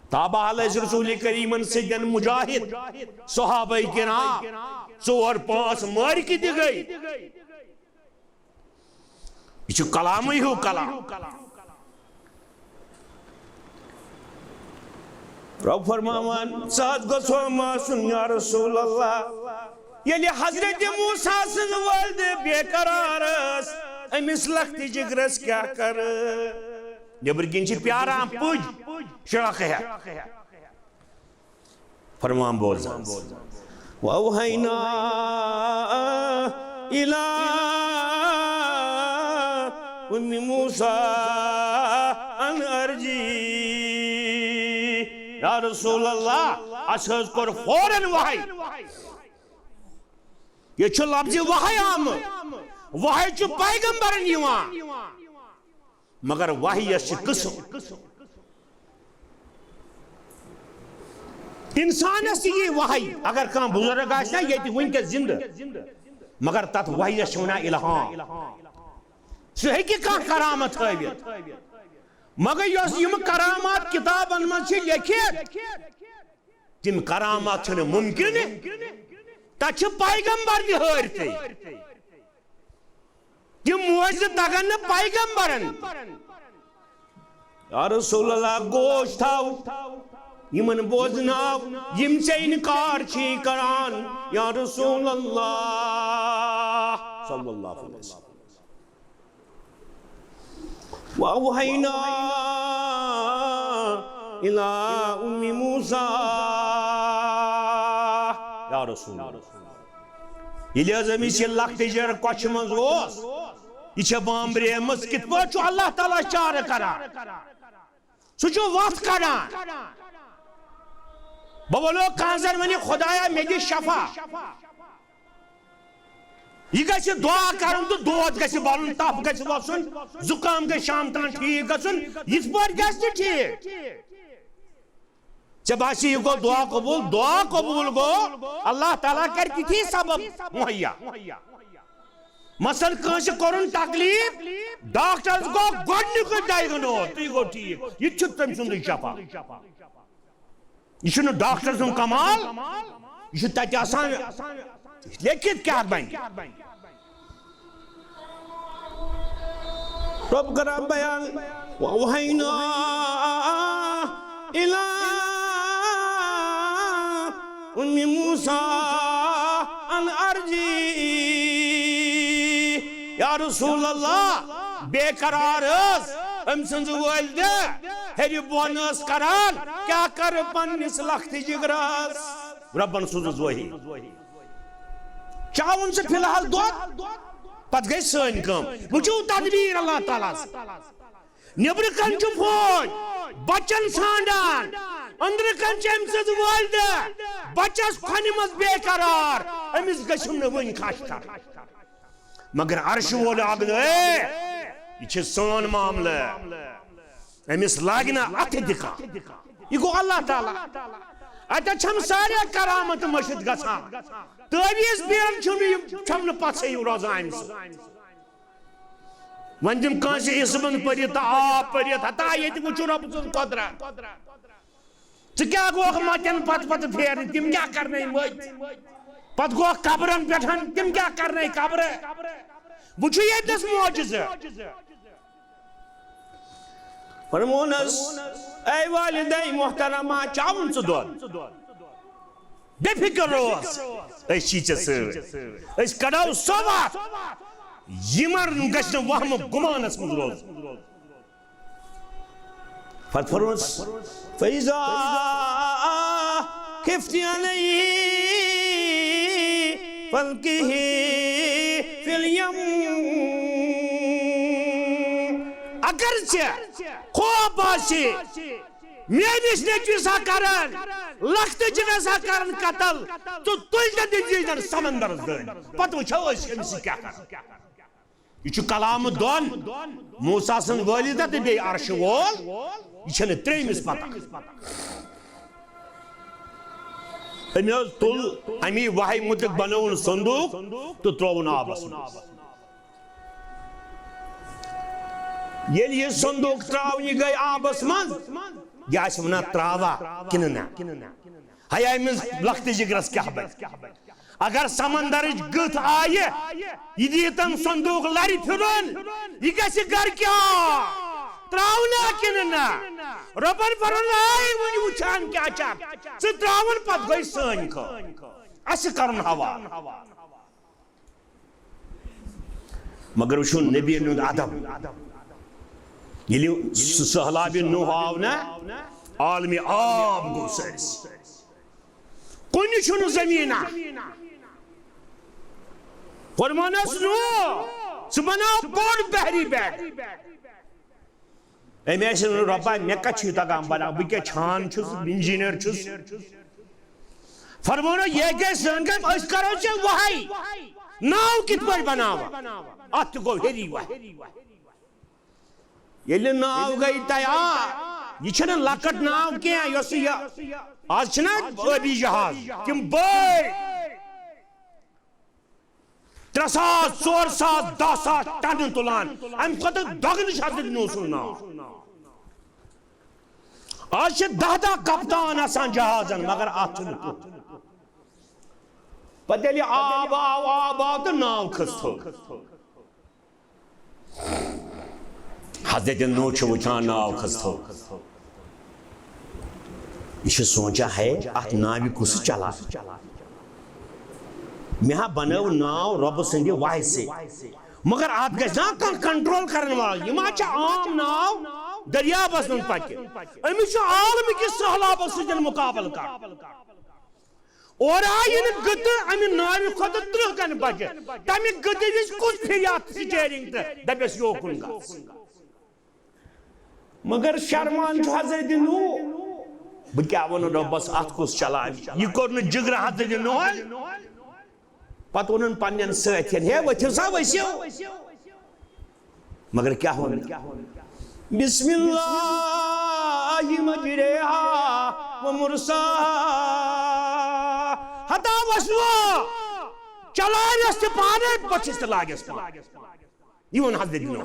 تابع ٲسۍ رسول کریمن سۭتۍ مجاہد، صحابہ کرام، ژور پانٛژھ مارکہِ تہِ گٔے۔ یہِ چھُ کلامٕے ہیوٗ کلام۔ رب فرماوان، ژٕ حظ گوٚژھ ہم آسُن یا رسول اللہ۔ ییٚلہِ حضرت موسیٰ سٕنٛز والدٕ بے قرار ٲس، أمِس لۄکٹہِ جگرس کیٛاہ کرٕ؟ نیٚبرۍ کِنۍ چھِ پیاران پٔج، شراکہٕ ہٮ۪تھ۔ فرمان بوزان۔ وَأَوْحَيْنَا إِلَىٰ أُمِّ مُوسَىٰ أَنْ أَرْضِعِيهِ۔ یا رسول اللہ، اَسہِ حظ کوٚر فوراً وحی۔ یہِ چھُ لفظِ وحی آمُت۔ وحی چھُ پیغمبرن یِوان۔ مگر وحیَس چھِ قٕسم۔ انسانس تہِ یی وحی، اگر کانٛہہ بزرگ آسہِ نا ییٚتہِ وٕنکیٚس زندٕ، مگر تتھ وحیَس چھِ ونان الہام۔ سُہ ہیٚکہِ کانٛہہ کرامت ہٲوِتھ۔ مگر یۄس یِم کرامات کتابن منٛز چھِ لیکھِتھ، تِم کرامات چھِنہٕ ممکن۔ تتھ چھِ پیغمبر تہِ حٲرتھٕے۔ تِم معجزٕ تگن نہٕ پیغمبرن۔ یا رسول اللہ، گوش تھاو، یِمن بوزناو، یِم ژےٚ انکار چھی کران۔ یا رسول اللہ صلی اللہ علیہ وسلم۔ وَأَوْحَيْنَا إِلَىٰ أُمِّ مُوسَىٰ رسول۔ ییٚلہِ حظ أمِس یہِ لۄکٹٕے جر کۄچھِ منٛز اوس، یہِ چھےٚ بامبریمٕژ، کِتھ پٲٹھۍ چھُ اللہ تعالیٰ چارٕ کران؟ سُہ چھُ وَتھ کڑان۔ بہٕ وَنو کانٛہہ زَن وَنہِ، "خۄدایا، مےٚ دِ شفا۔" یہِ گژھِ دُعا کَرُن تہٕ دود گژھِ بَلُن، تَپھ گژھِ وَسُن، زُکام گژھِ شام تام ٹھیٖک گژھُن، یِتھ پٲٹھۍ گژھِ نہٕ ٹھیٖک۔ ژےٚ باسہِ یہِ گوٚو دُعا قبوٗل؟ دُعا قبوٗل گوٚو، اللہ تعالیٰ کَرِ تِتھی سبب مُہیا۔ مثلاً کٲنٛسہِ کوٚرُن تکلیٖف، ڈاکٹرس گوٚو گۄڈٕنیُکُے ڈائگنوز، تُہۍ گوٚو ٹھیٖک۔ یہِ تہِ چھُ تٔمۍ سُنٛدُے شفا۔ یہِ چھُنہٕ ڈاکٹر سُنٛد کمال، یہِ چھُ تتہِ آسان لیکھِتھ کیٛاہ بنہِ۔ رب کران بیان، "وأوحينا إلى أم موسى أن أرضعيه۔" یا رسول اللہ، بے قرار ٲس أمۍ سٕنٛز والدہ، ہیٚرِ بۄن ٲس کران، کیٛاہ کرٕ پننِس لۄکٹہِ جگرس؟ ربن سوٗزُس وحی۔ چاوُن چھُ فی الحال دۄد، پتہٕ گٔے سٲنۍ کٲم۔ وٕچھِو تدبیٖر اللہ تعالیٰ ہس۔ نیبرٕ کنہِ چھُ فوج، بچن ژھانڈان، أنٛدرٕ کنہِ چھِ أمۍ سٕنٛز والدہ، بچس کھۄنہِ منٛز بے قرار، أمِس گٔژھِم نہٕ وٕنۍ کھش ترٕنۍ۔ مگر عرشہِ وول آو دَپان، "اے، یہِ چھُ سون معاملہٕ، أمِس لاگہِ نہٕ اَتھٕ تہِ کانٛہہ۔" یہِ گوٚو اللہ تعالیٰ۔ اَتٮ۪تھ چھَم سارے کرامت مٔشِتھ گژھان۔ تعویٖذ پٮ۪ن چھُنہٕ یہِ، چھَم نہٕ پَژھے یہِ روزان أمۍ سُنٛد۔ وۄنۍ دِم کٲنٛسہِ حسبن پٔرِتھ تہٕ آب پٔرِتھ، ہتا ییٚتہِ وٕچھُن رۄب سٕنٛز قۄدرت۔ ژٕ کیٛاہ گوکھ مَتٮ۪ن پتہٕ پتہٕ پھیرٕنۍ؟ تِم کیٛاہ کرنَے مٔتۍ؟ پتہٕ گوکھ قبرن پٮ۪ٹھ، تِم کیٛاہ کرنَے قبرٕ؟ وٕچھِو ییٚتہِ نَس معجزٕ۔ فرمونس، "اے والدے محترمہ، چاوُن ژٕ دۄد؟ بے فکر روز، أسۍ چھی ژےٚ سۭتۍ۔ أسۍ کڑو سۄ وَتھ، یِمن گژھِ نہٕ وہمہٕ گُمانس منٛز روزُن۔" پتہٕ فرمونس، "فإذا خفت عليه فألقيه في اليم۔" اگر ژےٚ خوف آسہِ میٲنِس نیٚچوِس ہا کرن، لۄکٹہِ جِنس ہا کرن قتل، تہٕ تُلۍ تہٕ دِیٖزٮ۪ن سمندرس دٲرِتھ۔ پتہٕ وٕچھو أسۍ أمِس کیٛاہ کرو۔ یہِ چھُ کلام دۄن، موسیٰ سٕنٛز والدہ تہٕ بیٚیہِ عرشہِ وول۔ یہِ چھَنہٕ ترٛیٚیِمِس پتہ۔ أمۍ حظ تُل، اَمی وحی مُتعلق بنووُن صندوق تہٕ ترٛووُن آبس منٛز۔ ییٚلہِ یہِ صندوق ترٛاونہِ گٔے آبس منٛز، یہِ آسہِ وَنان ترٛاوا کِنہٕ نہ؟ ہے، أمِس لۄکٹہِ جِگرس کیٛاہ بنہِ؟ اگر سمندرٕچ گٕتھ آیہِ، یہِ دِیہِ تن صندوق لرِ پھِرُن، یہِ گژھِ گرٕ کیٛاہ؟ ترٛاونا کِنہٕ نہ؟ رۄبن فرموو، "ہے، وۄنۍ وٕچھان کیٛاہ چھکھ؟ ژٕ ترٛاوُن پتہٕ گٔے سٲنۍ کٲم۔ اَسہِ کرُن حوالہٕ۔" مگر وٕچھِو نبی ہُنٛد ادب۔ ییٚلہِ سُہ سہلابِ نوح آو نا، عالمِ آب گوٚو سٲرسٕے۔ کُنہِ چھُنہٕ زٔمیٖنہ۔ فرمانس، "نوح، ژٕ بناو بوٚڑ بحری بیڈ۔" أمۍ آسہِ ووٚنمُت، "رۄبا، مےٚ کَتہِ چھُ یہِ تَگان بَناوُن؟ بہٕ کیٛاہ چھان چھُس، اِنجیٖنر چھُس؟" فرموونو، "یہِ گٔے سٲنۍ کٲم، أسۍ کَرو ژےٚ وَہَے۔ ناو کِتھ پٲٹھۍ بَناوَکھ؟" اَتھ تہِ گوٚو ہیٚری وَہَے۔ ییٚلہِ ناو گٔے تیار، یہِ چھَنہٕ لۄکٕٹ ناو کینٛہہ، یۄس یہِ آز چھِنہ ٲبی جہاز، تِم بٔڑۍ۔ ترٛےٚ ساس، ژور ساس، دَہ ساس ٹن تُلان۔ اَمہِ کھۄتہٕ دۄگنہٕ چھِ حضرت نوح سُنٛد ناو۔ آز چھِ دَہ دَہ کپتان آسان جہازن، مگر اَتھ چھُنہٕ کٕہٕنۍ۔ پتہٕ ییٚلہِ آب آو، آب آو تہٕ ناو کھٔژ تھوٚد۔ حضرت نوح چھُ وٕچھان ناو کھٔژ تھوٚد۔ یہِ چھُ سونٛچان، ہے، اَتھ ناوِ کُس چلاو؟ مےٚ ہا بنٲو ناو رۄبہٕ سٕنٛدِ وحی سۭتۍ، مگر اَتھ گژھِ نا کانٛہہ کنٹرول کرن وول۔ یہِ ما چھِ عام ناو دٔریابس منٛز پکہِ؟ أمِس چھُ عالمہٕ کِس سہلابس سۭتۍ مُقابلہٕ کرُن۔ اورٕ آیہِ نہٕ گٔتہٕ امہِ ناوِ کھۄتہٕ ترٕٛہ گنہٕ بجہِ۔ تمہِ گٔتہٕ وِزِ کُس پھِرِ اتھ سٹیرنگ تہٕ دپٮ۪س یوکُن گژھ؟ مگر شرمان چھُ حضرت نوح۔ بہٕ کیٛاہ وَنہٕ رۄبَس، اَتھ کُس چلاوِ؟ یہِ کوٚر نہٕ جِگرٕ حضرت نوحن۔ پتہٕ ووٚنُن پننٮ۪ن سٲتھٮ۪ن، ہے ؤتھِو سا، ؤسِو۔ مگر کیٛاہ وَنہٕ؟ بسم اللہ مجریہا و مرساہا۔ ہتا وسلو، چلاوٮ۪س تہِ پانے، بٔٹھِس تہِ لاگٮ۪س پانے۔ یہِ ووٚن حضرت نوح۔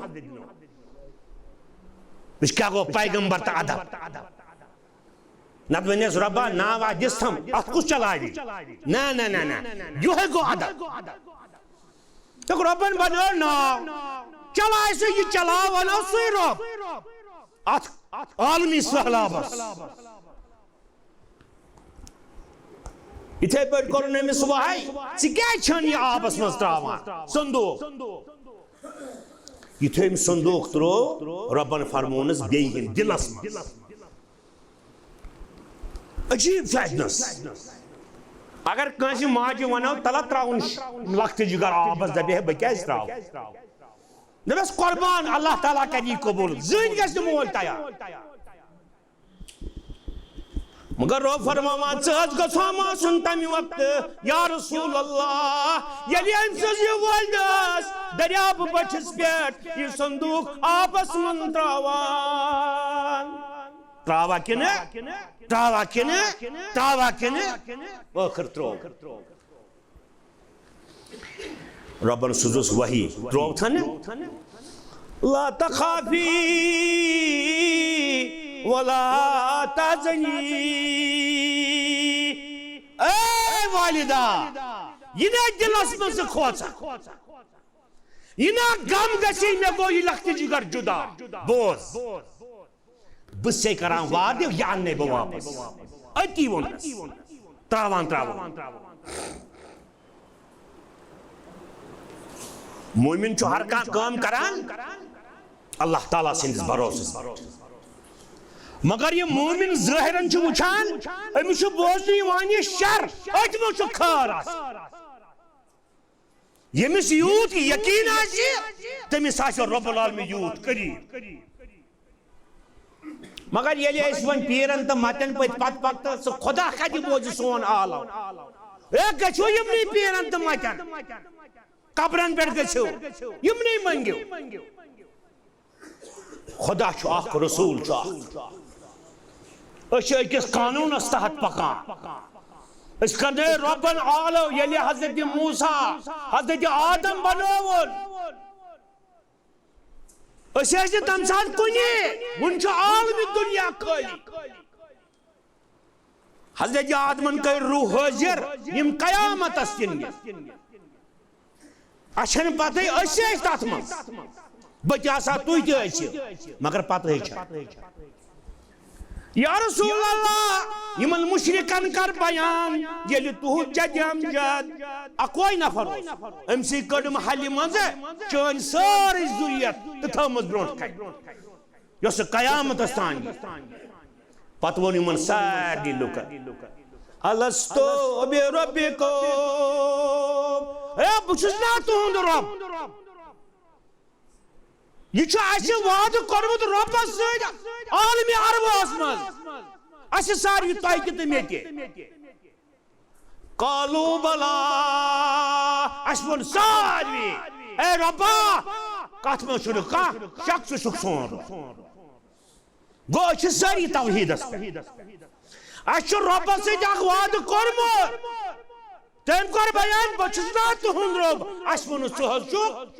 وٕچھ کیٛاہ گوٚو پیغمبر تہٕ ادب۔ نتہٕ ونیس رۄبا ناو آ دِس تھم، اتھ کُس چلاوِ؟ نہ، نہ، نہ، نہ، یِہوٚے گوٚو ادب۔ دوٚپُکھ رۄبن بنوو ناو، چلاوِ سُہ، یہِ چلاو ونو سُے رۄب۔ اتھ عالمی سہلابس۔ یِتھے پٲٹھۍ کوٚرُن أمِس وحی، ژٕ کیٛازِ چھَن یہِ آبس منٛز ترٛاوان صندوق؟ یِتھُے أمۍ صندوق ترٛوو، رۄبن فرموونس بیٚیہِ یِن دِلس منٛز۔ عجیٖب چھُ اَتہِ نَس۔ اگر کٲنٛسہِ ماجہِ وَنو، تَلہ ترٛاوُن ش-، لۄکٹہِ جِگر آبس، دَپہِ ہے، بہٕ کیٛازِ ترٛاوٕ؟ دَپٮ۪س، قۄربان، اللہ تعالیٰ کَرِ یہِ قبوٗل۔ زٕہٕنۍ گژھِ نہٕ مول تیار۔ مگر رۄب فرماوان، ژٕ حظ گوٚژھ ہم آسُن تَمہِ وقتہٕ، یا رسول اللہ، ییٚلہِ أمۍ سٕنٛز یہِ وٲلۍ ٲس دٔریاب بٔٹھِس پٮ۪ٹھ یہِ صندوق آبس منٛز ترٛاوان۔ ترٛاوا کِنہٕ؟ ترٛاوا کِنہٕ؟ ترٛاوا کِنہٕ؟ ٲخٕر ترٛوو۔ رۄبن سوٗزُس وحی، ترٛوو تھنہٕ؟ لا تخافی ولا تحزنی۔ اے والدہ، یہِ نہ دِلس منٛز ژٕ کھوژکھ، یہِ نہ غم گژھی، مےٚ گوٚو یہِ لۄکٹہِ جگر جدا۔ بوز۔ بہٕ چھسے کران وعدٕ، یہِ اننے بہٕ واپس۔ أتی ووٚنُس۔ تراوان، تراوان۔ مومن چھُ ہر کانٛہہ کٲم کران اللہ تعالیٰ سٕنٛدِس بھروسس پٮ۪ٹھ۔ مگر یہِ مومن ظٲہرن چھُ وٕچھان، أمِس چھُ بوزنہٕ یِوان یہِ شر، أتھۍ منٛز چھُ خٲر آسان۔ ییٚمِس یوٗت یقیٖن آسہِ، تٔمِس آسہِ رۄب العالمین یوٗت قریٖب۔ مگر ییٚلہِ أسۍ وۄنۍ پیٖرن تہٕ متٮ۪ن پٔتۍ پتہٕ پکہٕ تہٕ سُہ خۄدا کتہِ بوزِ سون عالم؟ ہے، گٔژھِو یِمنٕے پیٖرن تہٕ متٮ۪ن، قبرن پٮ۪ٹھ گٔژھِو، یِمنٕے منٛگِو۔ خدا چھُ اکھ، رسول چھُ اکھ۔ أسۍ چھِ أکِس قانوٗنس تحت پکان۔ أسۍ کرنٲے رۄبن عالو، ییٚلہِ حضرت موسیٰ، حضرت آدم بنووُن، أسۍ ٲسۍ نہٕ تَمہِ ساتہٕ کُنی، وُنہِ چھُ عالمِ دُنیا خٲلی۔ حضرت آدمن کٔرۍ روح حٲضِر، یِم قیامتس تِم یِن۔ اَسہِ چھَنہٕ پتہٕے، أسۍ ٲسۍ تَتھ منٛز۔ بہٕ تہِ آسہٕ ہا، تُہۍ تہِ ٲسِو، مگر پتہٕ ہے چھَنہٕ۔ یا رسول اللہ، یِمن مُشرِکن کر بیان، ییٚلہِ تُہُنٛد جدِ امجد اکوے نفر اوس، أمۍ سٕے کٔڈٕم ہلہِ منٛزٕ چٲنۍ سٲرٕے ذُریت تہٕ تھٲومٕژ برٛونٛٹھ کنہِ۔ یۄس سُہ قیامتس تام یی۔ پتہٕ ووٚن یِمن سارنٕے لُکن، "الستُ بربکم؟" اے، بہٕ چھُس نا تُہُنٛد رۄب؟ یہِ چھُ اَسہِ وعدٕ کوٚرمُت رۄبس سۭتۍ عالمِ عربس منٛز، اَسہِ ساروی، تۄہہِ تہِ تہٕ مےٚ تہِ۔ قالوا بلی، اَسہِ ووٚن ساروی، اے رۄبا، کتھ منٛز چھُنہٕ کانٛہہ شک، ژٕ چھُکھ سون رۄب۔ گوٚو، أسۍ چھِ سٲری توحیٖدس پٮ۪ٹھ۔ اَسہِ چھُ رۄبس سۭتۍ اکھ وعدٕ کوٚرمُت۔ تٔمۍ کوٚر بیان، "بہٕ چھُس نا تُہُنٛد رۄب"۔ اَسہِ ووٚنُس، "ژٕ حظ چھُکھ۔"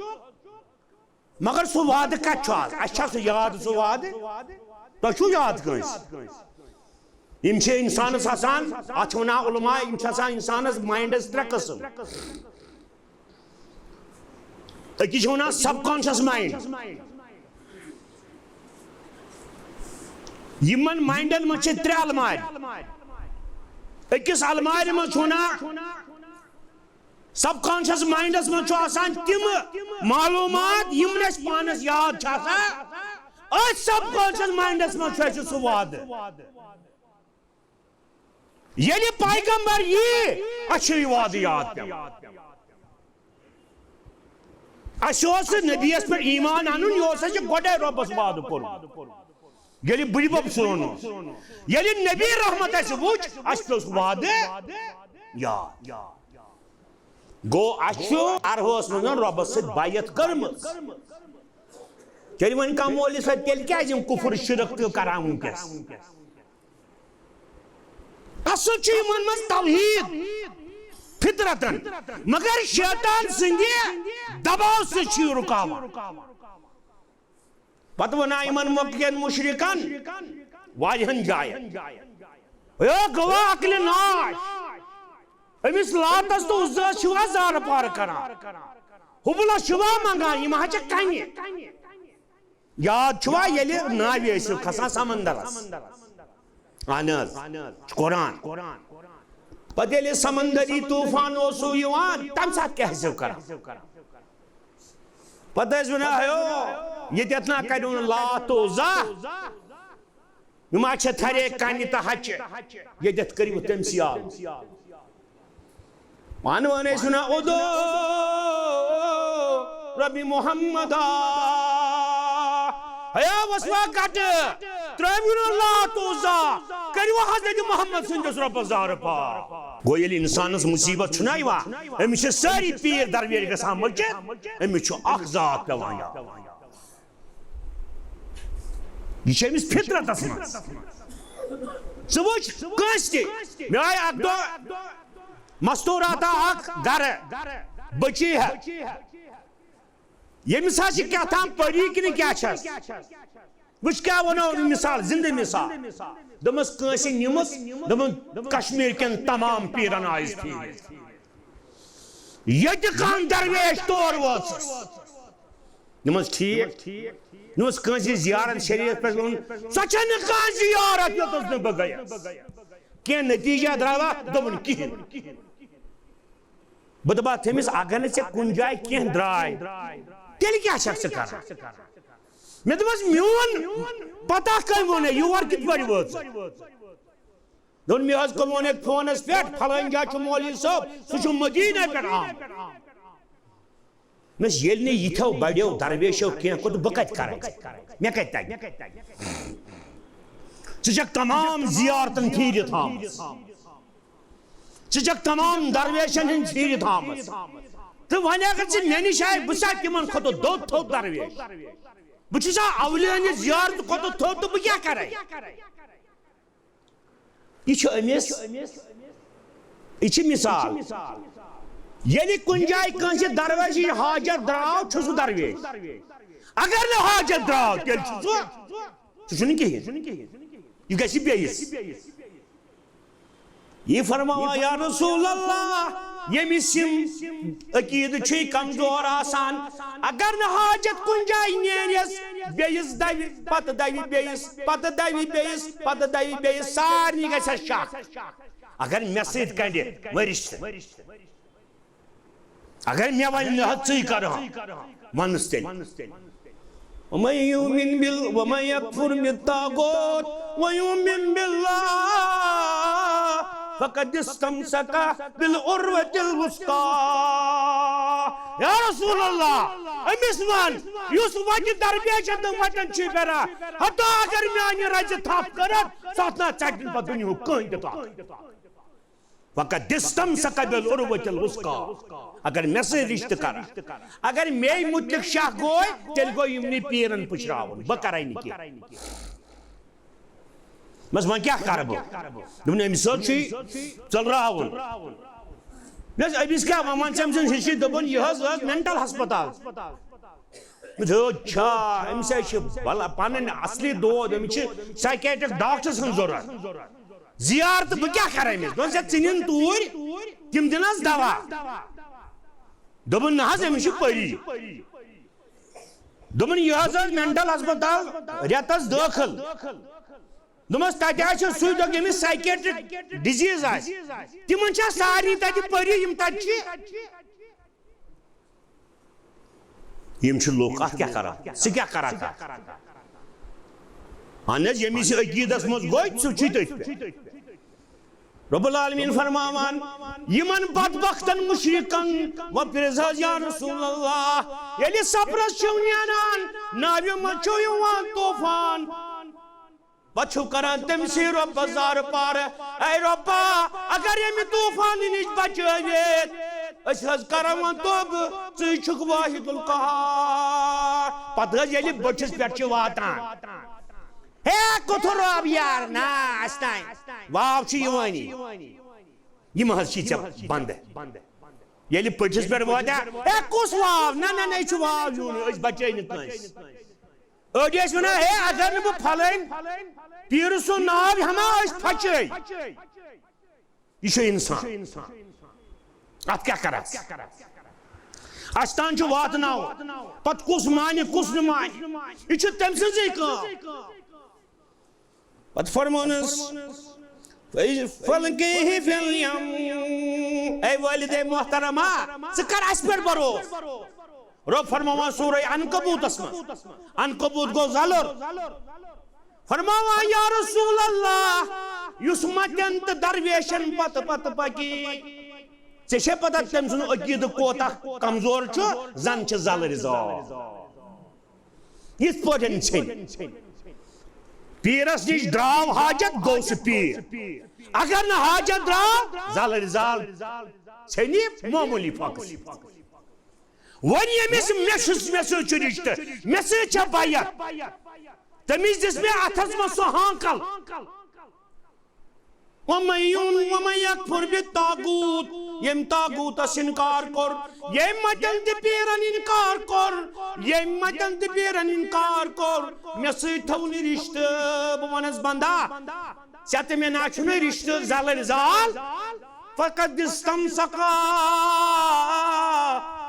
مگر سُہ وعدٕ کتہِ چھُ آز؟ اَسہِ چھا سُہ یاد، سُہ وعدٕ؟ تۄہہِ چھُو یاد کٲنٛسہِ؟ یِم چھِ اِنسانَس آسان، اَتھ چھِ وَنان علماء، یِم چھِ آسان اِنسانَس ماینڈَس ترٛےٚ قٕسٕم۔ أکِس چھِ وَنان subconscious mind۔ یِمَن ماینڈَن منٛز چھِ ترٛےٚ المارِ۔ أکِس المارِ منٛز چھُ وَنان، سب کانشس ماینڈس منٛز چھُ آسان تِم معلوٗمات یِم نہٕ اَسہِ پانس یاد چھِ آسان۔ أتھۍ سب کانشس ماینڈس منٛز چھُ اَسہِ سُہ وعدٕ۔ ییٚلہِ پیغمبر یی، اَسہِ چھُ یہِ وعدٕ یاد پٮ۪وان۔ اَسہِ اوس نبیَس پٮ۪ٹھ ایمان اَنُن، یہِ اوس اَسہِ گۄڈَے رۄبَس وعدٕ کوٚرمُت۔ ییٚلہِ بٕڈِبَب سون اوس، ییٚلہِ نبی رحمت اَسہِ وُچھ، اَسہِ پیوٚو سُہ وعدٕ یاد۔ گوٚو، اَسہِ چھُ عرفہَس منٛز رۄبَس سۭتۍ بیعت کٔرمٕژ۔ تیٚلہِ وۄنۍ کَمولہِ سۭتۍ، تیٚلہِ کیٛازِ یِم کُفر شرک تہٕ کران وٕنکیٚس؟ اصل چھُ یِمن منٛز توحید فطرتن، مگر شیطان سٕنٛدِ دباو سۭتۍ چھُ یہِ رُکاوان۔ پتہٕ وَنان یِمن مۄکلٮ۪ن مُشرِکن واریاہن جاین، "ہے گوٚوا عقلہِ ناش، أمِس لاتس تہٕ عزیٰ چھِوا زارٕ پارٕ کران، حُبلس چھِوا منٛگان، یِم ہا چھِ کنہِ۔" یاد چھُوا ییٚلہِ ناوِ ٲسِو کھسان سمندرس؟ اہن حظ، چھُ قرآن۔ پتہٕ ییٚلہِ سمندری طوفان اوسوٕ یِوان، تمہِ ساتہٕ کیٛاہ ٲسِو کران؟ پتہٕ ٲسۍ ونان، "ہیو، ییٚتٮ۪تھ نا کڑیو نہٕ لات تہٕ عزیٰ، یِم ہا چھِ تھرے کنہِ تہٕ ہچہِ، ییٚتٮ۪تھ کٔرِو تٔمۍ سٕے آلو۔" وَن وَن ٲسۍ وَنان، "ادعو ربی محمدا، ہیا وسوا گٹہٕ، ترٛٲوِو نہٕ لات عزیٰ، کٔرِو حضرت محمد سٕنٛدِس رۄبَس زارٕ پار۔" گوٚو، ییٚلہِ اِنسانَس مُصیٖبت چھُنہ یِوان، أمِس چھِ سٲری پیٖر درویش گژھان مٔشِتھ، أمِس چھُ اکھ ذات پٮ۪وان یاد۔ یہِ چھِ أمِس فطرتس منٛز۔ ژٕ وٕچھ کٲنٛسہِ تہِ، مےٚ آیہِ اکھ دۄہ مستوراتا اکھ گرٕ، بٔچی ہٮ۪تھ۔ ییٚمِس حظ چھِ کیٛاہ تام پٔری کِنہٕ کیٛاہ چھَس؟ وٕچھ کیٛاہ وَنو مثال، زِندٕ مثال۔ دوٚپمَس کٲنٛسہِ نِمٕژ، دوٚپُن کشمیٖر کٮ۪ن تمام پیٖرن آیَس پھیٖرِتھ۔ ییٚتہِ کانٛہہ درویش تور وٲژٕس۔ دوٚپمَس، "ٹھیٖک۔" دوٚپمَس، "کٲنٛسہِ زیارت شریٖف پٮ۪ٹھ ووٚن، سۄ چھےٚ نہٕ کانٛہہ زیارت یوٚتَس نہٕ بہٕ گٔیَس۔" کینٛہہ نتیٖجہ درٛاوا؟ دوٚپُن، "کِہیٖنۍ۔" بہٕ دَپہٕ ہا تٔمِس، اگر نہٕ ژےٚ کُنہِ جایہِ کینٛہہ درٛاے، تیٚلہِ کیٛاہ چھَکھ ژٕ کران؟ مےٚ دوٚپمَس، "میون پتہ کٔمۍ ووٚنے؟ یور کِتھ پٲٹھۍ وٲژ؟" دوٚپُن، "مےٚ حظ کوٚر ووٚن اَتہِ فونَس پٮ۪ٹھ، فلٲنۍ جایہِ چھُ مولوی صٲب، سُہ چھُ مدیٖنَے پٮ۪ٹھ آمُت۔" مےٚ دوٚپمَس، "ییٚلہِ نہٕ یِتھیو بڑیو درویشو کینٛہہ کوٚر، تہٕ بہٕ کَتہِ کَرٕ؟ مےٚ کَتہِ تَگہِ؟ ژٕ چھَکھ تمام زیارتَن پھیٖرِتھ آمٕژ، ژٕ چھَکھ تمام درویشَن ہٕنٛدۍ پھیٖرِتھ آمٕژ، تہٕ وۄنۍ اگر ژٕ مےٚ نِش آے، بہٕ چھُسا تِمَن کھۄتہٕ دوٚد تھوٚد درویش؟ بہٕ چھُسا اولیاہَن ہِنٛدِ زیارتہٕ کھۄتہٕ تھوٚد، تہٕ بہٕ کیٛاہ کَرَے؟" یہِ چھُ أمِس، یہِ چھِ مثال۔ ییٚلہِ کُنہِ جایہِ کٲنٛسہِ درویشہِ حاجت درٛاو، چھُ سُہ درویش۔ اگر نہٕ حاجت درٛاو، تیٚلہِ چھُ سُہ، سُہ چھُنہٕ کِہیٖنۍ۔ یہِ گژھِ بیٚیِس۔ یہِ فرماوان، یا رسول اللہ، ییٚمِس یِم عقیدٕ چھِ کمزور آسان، اگر نہٕ حاجت کُنہِ جایہِ نیرٮ۪س، بیٚیِس دَوِ، پتہٕ دَوِ بیٚیِس، پتہٕ دَوِ بیٚیِس، پتہٕ دَوِ بیٚیِس، سارنٕے گژھٮ۪س شک۔ اگر مےٚ سۭتۍ کنڈِ مٔرِش تہٕ، اگر مےٚ وَنہِ نہٕ حظ ژٕے کر ہا، وَنُس تیٚلہِ۔ ومن یؤمن بال-، ومن یکفر بالطاغوت ویؤمن باللہ فقد استمسک بالعروۃ الوثقی۔ یا رسول اللہ، أمِس وَن، یُس وَتہِ درپیش تہٕ وَتٮ۪ن چھُ پھیران، حتیٰ اگر میانہِ رَزِ تھپھ کٔرٕتھ، سُہ ہا ژَٹہِ نہٕ پتہٕ دُنیاہُک کٕہٕنۍ تہِ طاقت۔ فقد استمسک بالعروۃ الوثقی۔ اگر مےٚ سۭتۍ رشتہٕ کران، اگر مے متعلق شک گوٚو، تیٚلہِ گوٚو یِمنٕے پیرن پُشراوُن، بہٕ کرے نہٕ کینٛہہ۔ بس وۄنۍ کیٛاہ کرٕ بہٕ؟ دوٚپُن، أمِس حظ چھُے ژٔلراوُن۔ مےٚ دوٚپمَس، أمِس کیٛاہ؟ وۄنۍ وَن ژٕ أمۍ سٕنٛز history۔ دوٚپُن، یہِ حظ ٲس mental ہسپتال۔ مےٚ دوٚپ، اچھا، أمِس ہا چھِ بلا-، پنٕنۍ اصلی دود، أمِس چھِ psychiatric doctor سٕنٛز ضروٗرت۔ زیارت، بہٕ کیٛاہ کرٕ أمِس؟ دوٚپُن، ژےٚ ژٕ نِن توٗرۍ، تِم دِنَس دوا۔ دوٚپُن، نہ حظ، أمِس چھِ پٔری۔ دوٚپُن، یہِ حظ ٲس mental ہسپتال رٮ۪تَس دٲخٕل۔ دوٚپمَس، تَتہِ حظ چھِ سُے، دوٚپ، ییٚمِس psychiatric disease آسہِ، تِمَن چھا سارنٕے تَتہِ پٔری، یِم تَتہِ چھِ؟ یِم چھِ لُکھ، اَتھ کیٛاہ کران؟ ژٕ کیٛاہ کران کَتھ؟ اہن حظ، ییٚمِس یہِ عقیٖدَس منٛز گوٚو، سُہ چھُے تٔتھۍ پٮ۪ٹھ۔ رب العالمین فرماوان، یمن بدبختن مشرکن و پرز حض یا رسول اللہ، ییٚلہِ سفرس چھِو نیران، ناوِ منٛز چھُ یِوان طوفان، پتہٕ چھِو کران تٔمۍ سٕے رۄبس زارٕ پارٕ، اے رۄبا، اگر ییٚمہِ طوفانہٕ نِش بچٲوِتھ، أسۍ حض کرو وۄنۍ توبہٕ، ژٕے چھُکھ واحد القہار۔ پتہٕ حض ییٚلہِ بٔٹھِس پٮ۪ٹھ چھِ واتان، ہے کوٚتھ رۄب یار، نا، اَسہِ تام واو چھُ یِوٲنی۔ یِم حض چھی ژےٚ بندٕ۔ ییٚلہِ پٔٹھِس پٮ۪ٹھ واتہِ ہا، ہے کُس واو؟ نہ، نہ، نہ، یہِ چھُ واو یِوٲنی، أسۍ بچٲے نہٕ کٲنٛسہِ۔ أڑۍ ٲسۍ وَنان، ہے اگر نہٕ بہٕ پھلٲنۍ پیٖرٕ سُنٛد ناو ہٮ۪مہٕ ہا، أسۍ پھچٲے۔ یہِ چھُ اِنسان۔ اَتھ کیٛاہ کَرَس؟ اَسہِ تام چھُ واتناوُن۔ پَتہٕ کُس مانہِ، کُس نہٕ مانہِ، یہِ چھُ تٔمۍ سٕنٛزٕے کٲم۔ پتہٕ فرمونس، "فَالْقِهْ فِي الْيَمِّ"، اے والدے محترمہ، ژٕ کر اسہِ پٮ۪ٹھ بھروسہٕ؟ رۄب فرماوان سورہ عنکبوتس منٛز، عنکبوت گوٚو زلُر، فرماوان، یا رسول اللہ، یُس متٮ۪ن تہٕ درویشن پتہٕ پتہٕ پکی، ژےٚ چھے پتہ تٔمۍ سُنٛد عقیدٕ کوتاہ کمزور چھُ، زن چھِ زلٕرۍ زال۔ یِتھ پٲٹھۍ ژھیٚنہِ۔ پیٖرس نِش درٛاو حاجت، گوٚو سُہ پیٖر۔ اگر نہٕ حاجت درٛاو، زلٕرۍ زال ژھیٚنہِ معموٗلی پھۄکہٕ سۭتۍ۔ وۄنۍ ییٚمِس مےٚ چھُس، مےٚ سۭتۍ چھُ رشتہٕ، مےٚ سۭتۍ چھےٚ بیعت، تٔمِس دِژ مےٚ اتھس منٛز سۄ ہانکل۔ وَمَن یُن، وَمَن یَکفُر بِالطَّاغُوتِ، ییٚمۍ طاغوٗتس اِنکار کوٚر، ییٚمۍ مَتٮ۪ن تہٕ پیٖرن اِنکار کوٚر، ییٚمۍ مَتٮ۪ن تہٕ پیٖرن اِنکار کوٚر، مےٚ سۭتۍ تھوٚو نہٕ رِشتہٕ۔ بہٕ وَنس، بندا، ژےٚ تہٕ مےٚ نہ چھُنہٕ رِشتہٕ، زلٕرۍ زال۔ فقد استمسک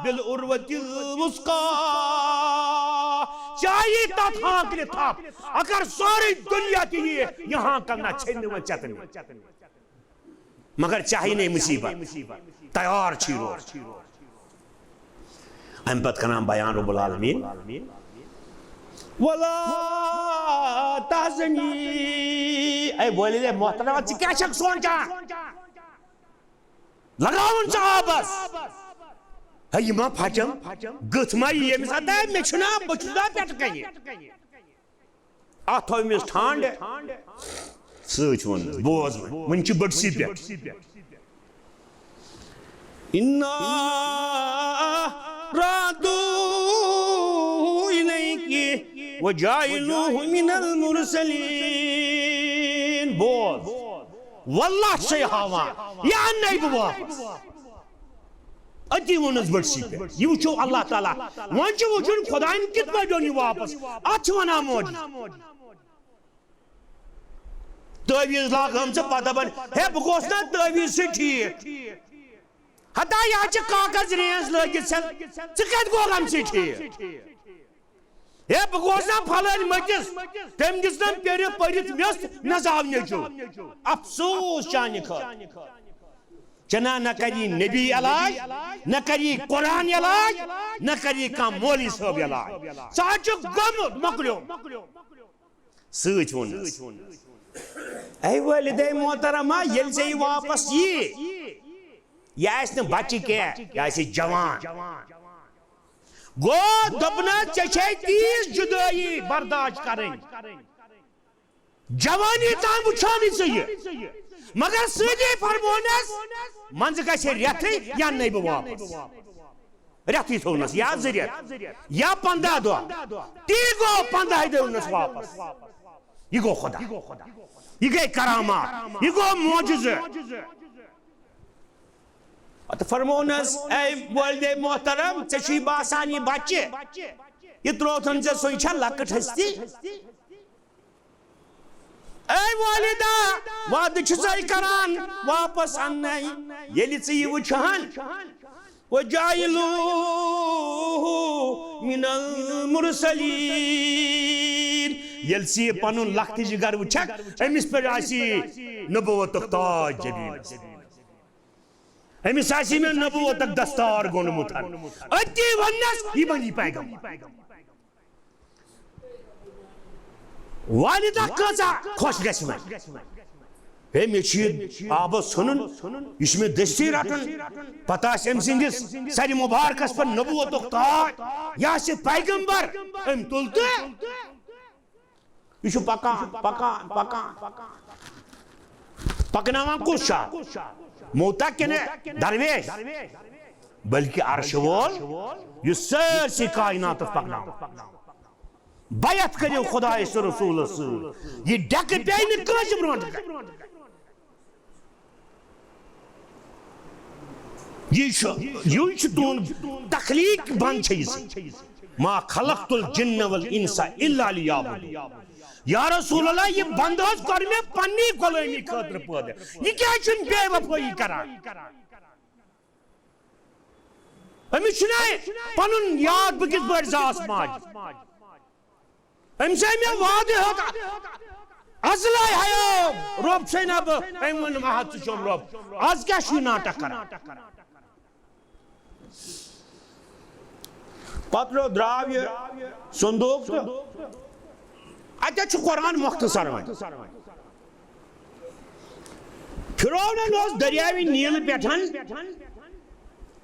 بالعروۃ الوثقی، چاہیے تتھ ہانکلہِ تھپھ، اگر سورُے دُنیا تہِ ییہِ، یہِ ہانکل نہ ژھیٚنہِ نہٕ وۄنۍ ژےٚ تہٕ مےٚ۔ مگر چاہیے نہٕ مصیبت، تیار چھی روز۔ امہِ پتہٕ کران بیان رب العالمین، ولا تحزنی، اے والدے محترمہ، ژٕ کیٛاہ چھکھ سونچان؟ لگاوُن ژٕ آبس۔ ہے، یہِ ما پھٹن؟ گٔژھ ما یی ییٚمہِ ساتہٕ؟ ہے، مےٚ چھُنہ، بہٕ چھُس نا پٮ۪ٹھٕ کنہِ۔ اتھ تھٲو أمِس ٹھانڈ۔ سۭتۍ ووٚن، بوز وۄنۍ، وۄنۍ چھِ بٔٹسٕے پٮ۪ٹھ۔ انا رادوہ الیک وجاعلوہ من المرسلین۔ بوز، واللہ چھے ہاوان، یہِ اننے بہٕ واپس۔ أتی ووٚنُس بٔٹسٕے پٮ۪ٹھ، یہِ وٕچھِو اللہ تعالیٰ۔ وۄنۍ چھُ وٕچھُن خۄدایَن کِتھ پٲٹھۍ اوٚن یہِ واپس۔ اتھ چھِ ونان معجزٕ۔ تعویٖذ لاگہٕ ہٲم ژٕ پتہٕ دپان، ہے، بہٕ گوس نا تعویٖذ سۭتۍ ٹھیٖک۔ ہتا، یہِ حظ چھِ کاغذ رینٛج لٲگِتھ ژےٚ، ژٕ کتہِ گوکھ امہِ سۭتۍ ٹھیٖک؟ ہے، بہٕ گوس نا پھلٲنۍ مٔتِس، تٔمۍ دِژ نم پیٚرِ پٔرِتھ میٚژ، مےٚ زاو نیٚچو۔ افسوس چانہِ خٲطرٕ۔ چنا نہ کری نبی علاج، نہ کری قرآن علاج، نہ کری کانٛہہ مولوی صٲب علاج۔ ژٕ حظ چھُکھ گوٚمُت، مۄکلیومُت۔ سۭتۍ ووٚنُس، اے والدے محترمہ، ییٚلہِ ژےٚ یہِ واپس یی، یہِ آسہِ نہٕ بچہِ کینٛہہ، یہِ آسہِ جوان۔ گوٚو، دوٚپنس، ژےٚ چھے تیٖژ جُدٲیی برداشت کرٕنۍ۔ جوانی تام وٕچھو نہٕ ژٕ یہِ، مگر سۭتی فرمونس، منٛزٕ گژھِ رٮ۪تھٕے یا نَے بہٕ واپس۔ رٮ۪تھٕے تھوونس یا زٕ رٮ۪تھ یا پنٛداہ دۄہ۔ تی گوٚو پنٛداہہِ دۄہہِ اوٚنُس واپس۔ یہِ گوٚو خۄدا۔ یہِ گٔے کرامات۔ یہِ گوٚو معجزٕ۔ پتہٕ فرمونس، اے والدے محترم، ژےٚ چھُے باسان یہِ بچہِ، یہِ تروتھن ژےٚ سۄے چھا لۄکٕٹ ہستی؟ اے والدہ، وعدٕ چھُسے کران واپس اننَے، ییٚلہِ ژٕ یہِ وٕچھہن، وجاعلوہ من المرسلین، ییٚلہِ ژٕ یہِ پنُن لۄکٹہِ جگر وٕچھکھ، أمِس پٮ۪ٹھ آسہِ نبوتُک تاج جبینس۔ أمِس آسہِ مےٚ نبوتُک دستار گوٚنڈمُت۔ أتی ووٚننس، یہِ بنی پیغمبر۔ والدہ کۭژاہ خۄش گژھِ وۄنۍ۔ ہے، مےٚ چھُ یہِ آبس ژھُنُن، یہِ چھُ مےٚ دٔستی رٹُن۔ پتہٕ آسہِ أمۍ سٕنٛدِس سرِ مُبارکس پٮ۪ٹھ نبوتُک تاج، یہِ آسہِ پیغمبر، أمۍ تُل تہٕ یہِ چھُ پکان، پکان، پکان، پکناوان کُس چھا؟ موتہ کِنہٕ درویش؟ بلکہ عرشہِ وول، یُس سٲرسٕے کائناتس پکناوان۔ بیعت کٔرِو خدایس تہٕ رسولس سۭتۍ۔ یہِ ڈیکہٕ پیٚیہِ نہٕ کٲنٛسہِ برونٛٹھ کَنہِ۔ یہِ چھُ، یہِ چھُ تُہُنٛد تخلیق بنٛد چھےٚ یہِ۔ ما خلقت الجن والانس الا لیعبدون۔ یا رسول اللہ، یہِ بندٕ حظ کوٚر مےٚ پننی غلٲمی خٲطرٕ پٲدٕ۔ یہِ کیٛازِ چھُنہٕ بے وفٲیی کران؟ أمِس چھُنہ پنُن یاد بہٕ کِتھ پٲٹھۍ زاس ماجہِ۔ أمۍ سٕے مےٚ وعدٕ ہیوٚت، ازلے ہیو رۄب چھے نہ بہٕ، أمۍ ووٚن، "مہت، ژٕ چھُم رۄب۔" از کیٛاہ چھُ یہِ ناٹک کران؟ پتہٕ درٛاو یہِ صندوق تہٕ اتٮ۪تھ چھُ قرآن مختصر وۄنۍ۔ فرعونن اوس دریاوِ نیٖلہٕ پٮ۪ٹھ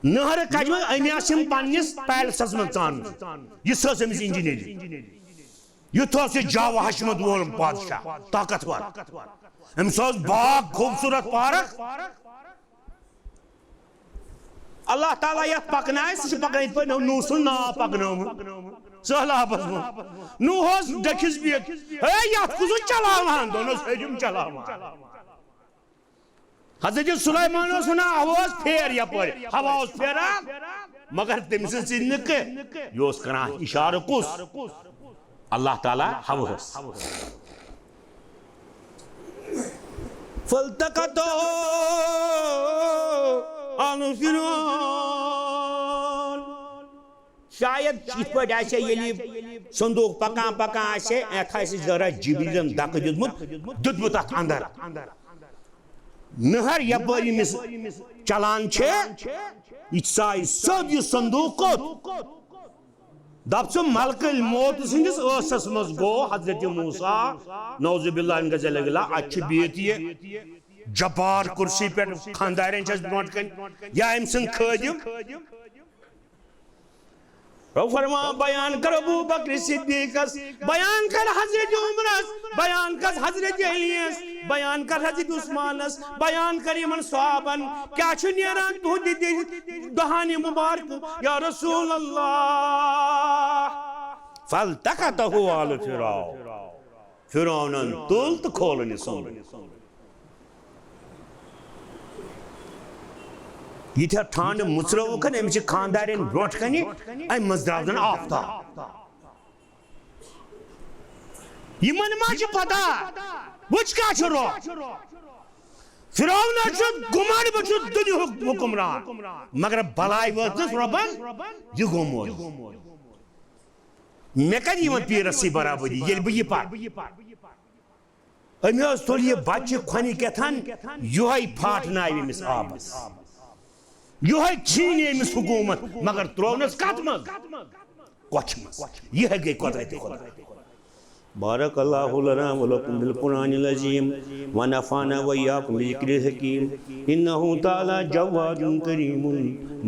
نہرٕ کجمژ، أمۍ آسہٕ یِم پننِس پیلسس منٛز ژانمٕژ۔ یِژھ ٲس أمِس انجینئرنگ۔ یُتھ اوس یہِ جاوٕ حشمت وول بادشاہ، طاقتور۔ أمِس اوس باغ، خوٗبصوٗرت پارک۔ اللہ تعالیٰ یتھ پکنایہِ، سُہ چھُ پکان یِتھ پٲٹھۍ نوح سُنٛد ناو پکنومُت سہلابس منٛز۔ نوح اوس ڈٔکھِس بِہِتھ، "ہے، یتھ کُس اوس چلاوان؟" دوٚپنس، "ہے، یِم چلاوان۔" حضرت سلیمان اوس ونان، "ہوا اوس پھیر یپٲرۍ۔" ہوا اوس پھیران، مگر تٔمۍ سٕنٛز سۭتۍ نہٕ کینٛہہ۔ یہِ اوس کران اشارٕ کُس؟ اللہ تعالیٰ ہوہس۔ فالتقطه آل فرعون۔ شاید یِتھ پٲٹھۍ آسہِ ہا ییٚلہِ یہِ صندوق پکان پکان آسہِ ہے، اتھ آسہِ ذرا جبریلن دکہٕ دیُتمُت، دیُتمُت اتھ اندر۔ نہر یپٲرۍ ییٚمِس چلان چھِ، یہِ ژایہِ سیوٚد یہِ صندوق کوٚت؟ دپ ژٕ، ملک الموت سٕنٛدِس ٲسس منٛز گوٚو حضرت موسیٰ، نعوذ باللہ من ذلک، اتہِ چھُ بِہِتھ یہِ جبار کرسی پٮ۪ٹھ، خاندارٮ۪ن چھس برونٛٹھ کنہِ، یا أمۍ سٕنٛدۍ خٲدِم۔ رۄب فرمان، بیان کر ابو بکر صدیقس، بیان کر حضرت عمرس، بیان کر حضرت علیس، بیان کر حضرت عثمانس، بیان کر یِمن صحابن، کیٛاہ چھُ نیران تُہنٛدِ دِلہِ دہانِ مبارک، یا رسول اللہ؟ فالتقطه آل فرعون۔ فرعونن تُل تہٕ کھولُن یہِ صندوق۔ یہِ تہِ ٹھانڈٕ مُژرٲوُکھ أمِس چھِ خاندارٮ۪ن برونٛٹھ کنہِ، امہِ منٛز درٛاو زن آفتاب۔ یِمن ما چھِ پتہ، وٕچھ کیٛاہ چھُ روح؟ فرعون چھُ گُمنڈ، بہٕ چھُس دُنیاہُک حُکمران، مگر بلاے وٲژٕس رۄبن، یہِ گوٚو موجود۔ مےٚ کتہِ یِوان پیٖرس سۭتۍ برابری، ییٚلہِ بہٕ یہِ پرٕ؟ أمۍ حظ تُل یہِ بچہِ کھۄنہِ کیتھن، یِہوٚے پھاٹناوِ أمِس آبس، یِہوٚے چھیٖنہِ أمِس حکوٗمت، مگر ترٛوونس کتھ منٛز؟ کۄچھِ منٛز۔ یِہوٚے گٔے قۄدرتِ خۄدا۔ بارک اللہ لنا ولکم بالقرآن العظیم ونفعنا وإیاکم بذکر الحکیم۔ انہ تعالی جواد کریم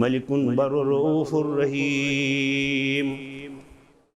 ملک بر رؤوف رحیم۔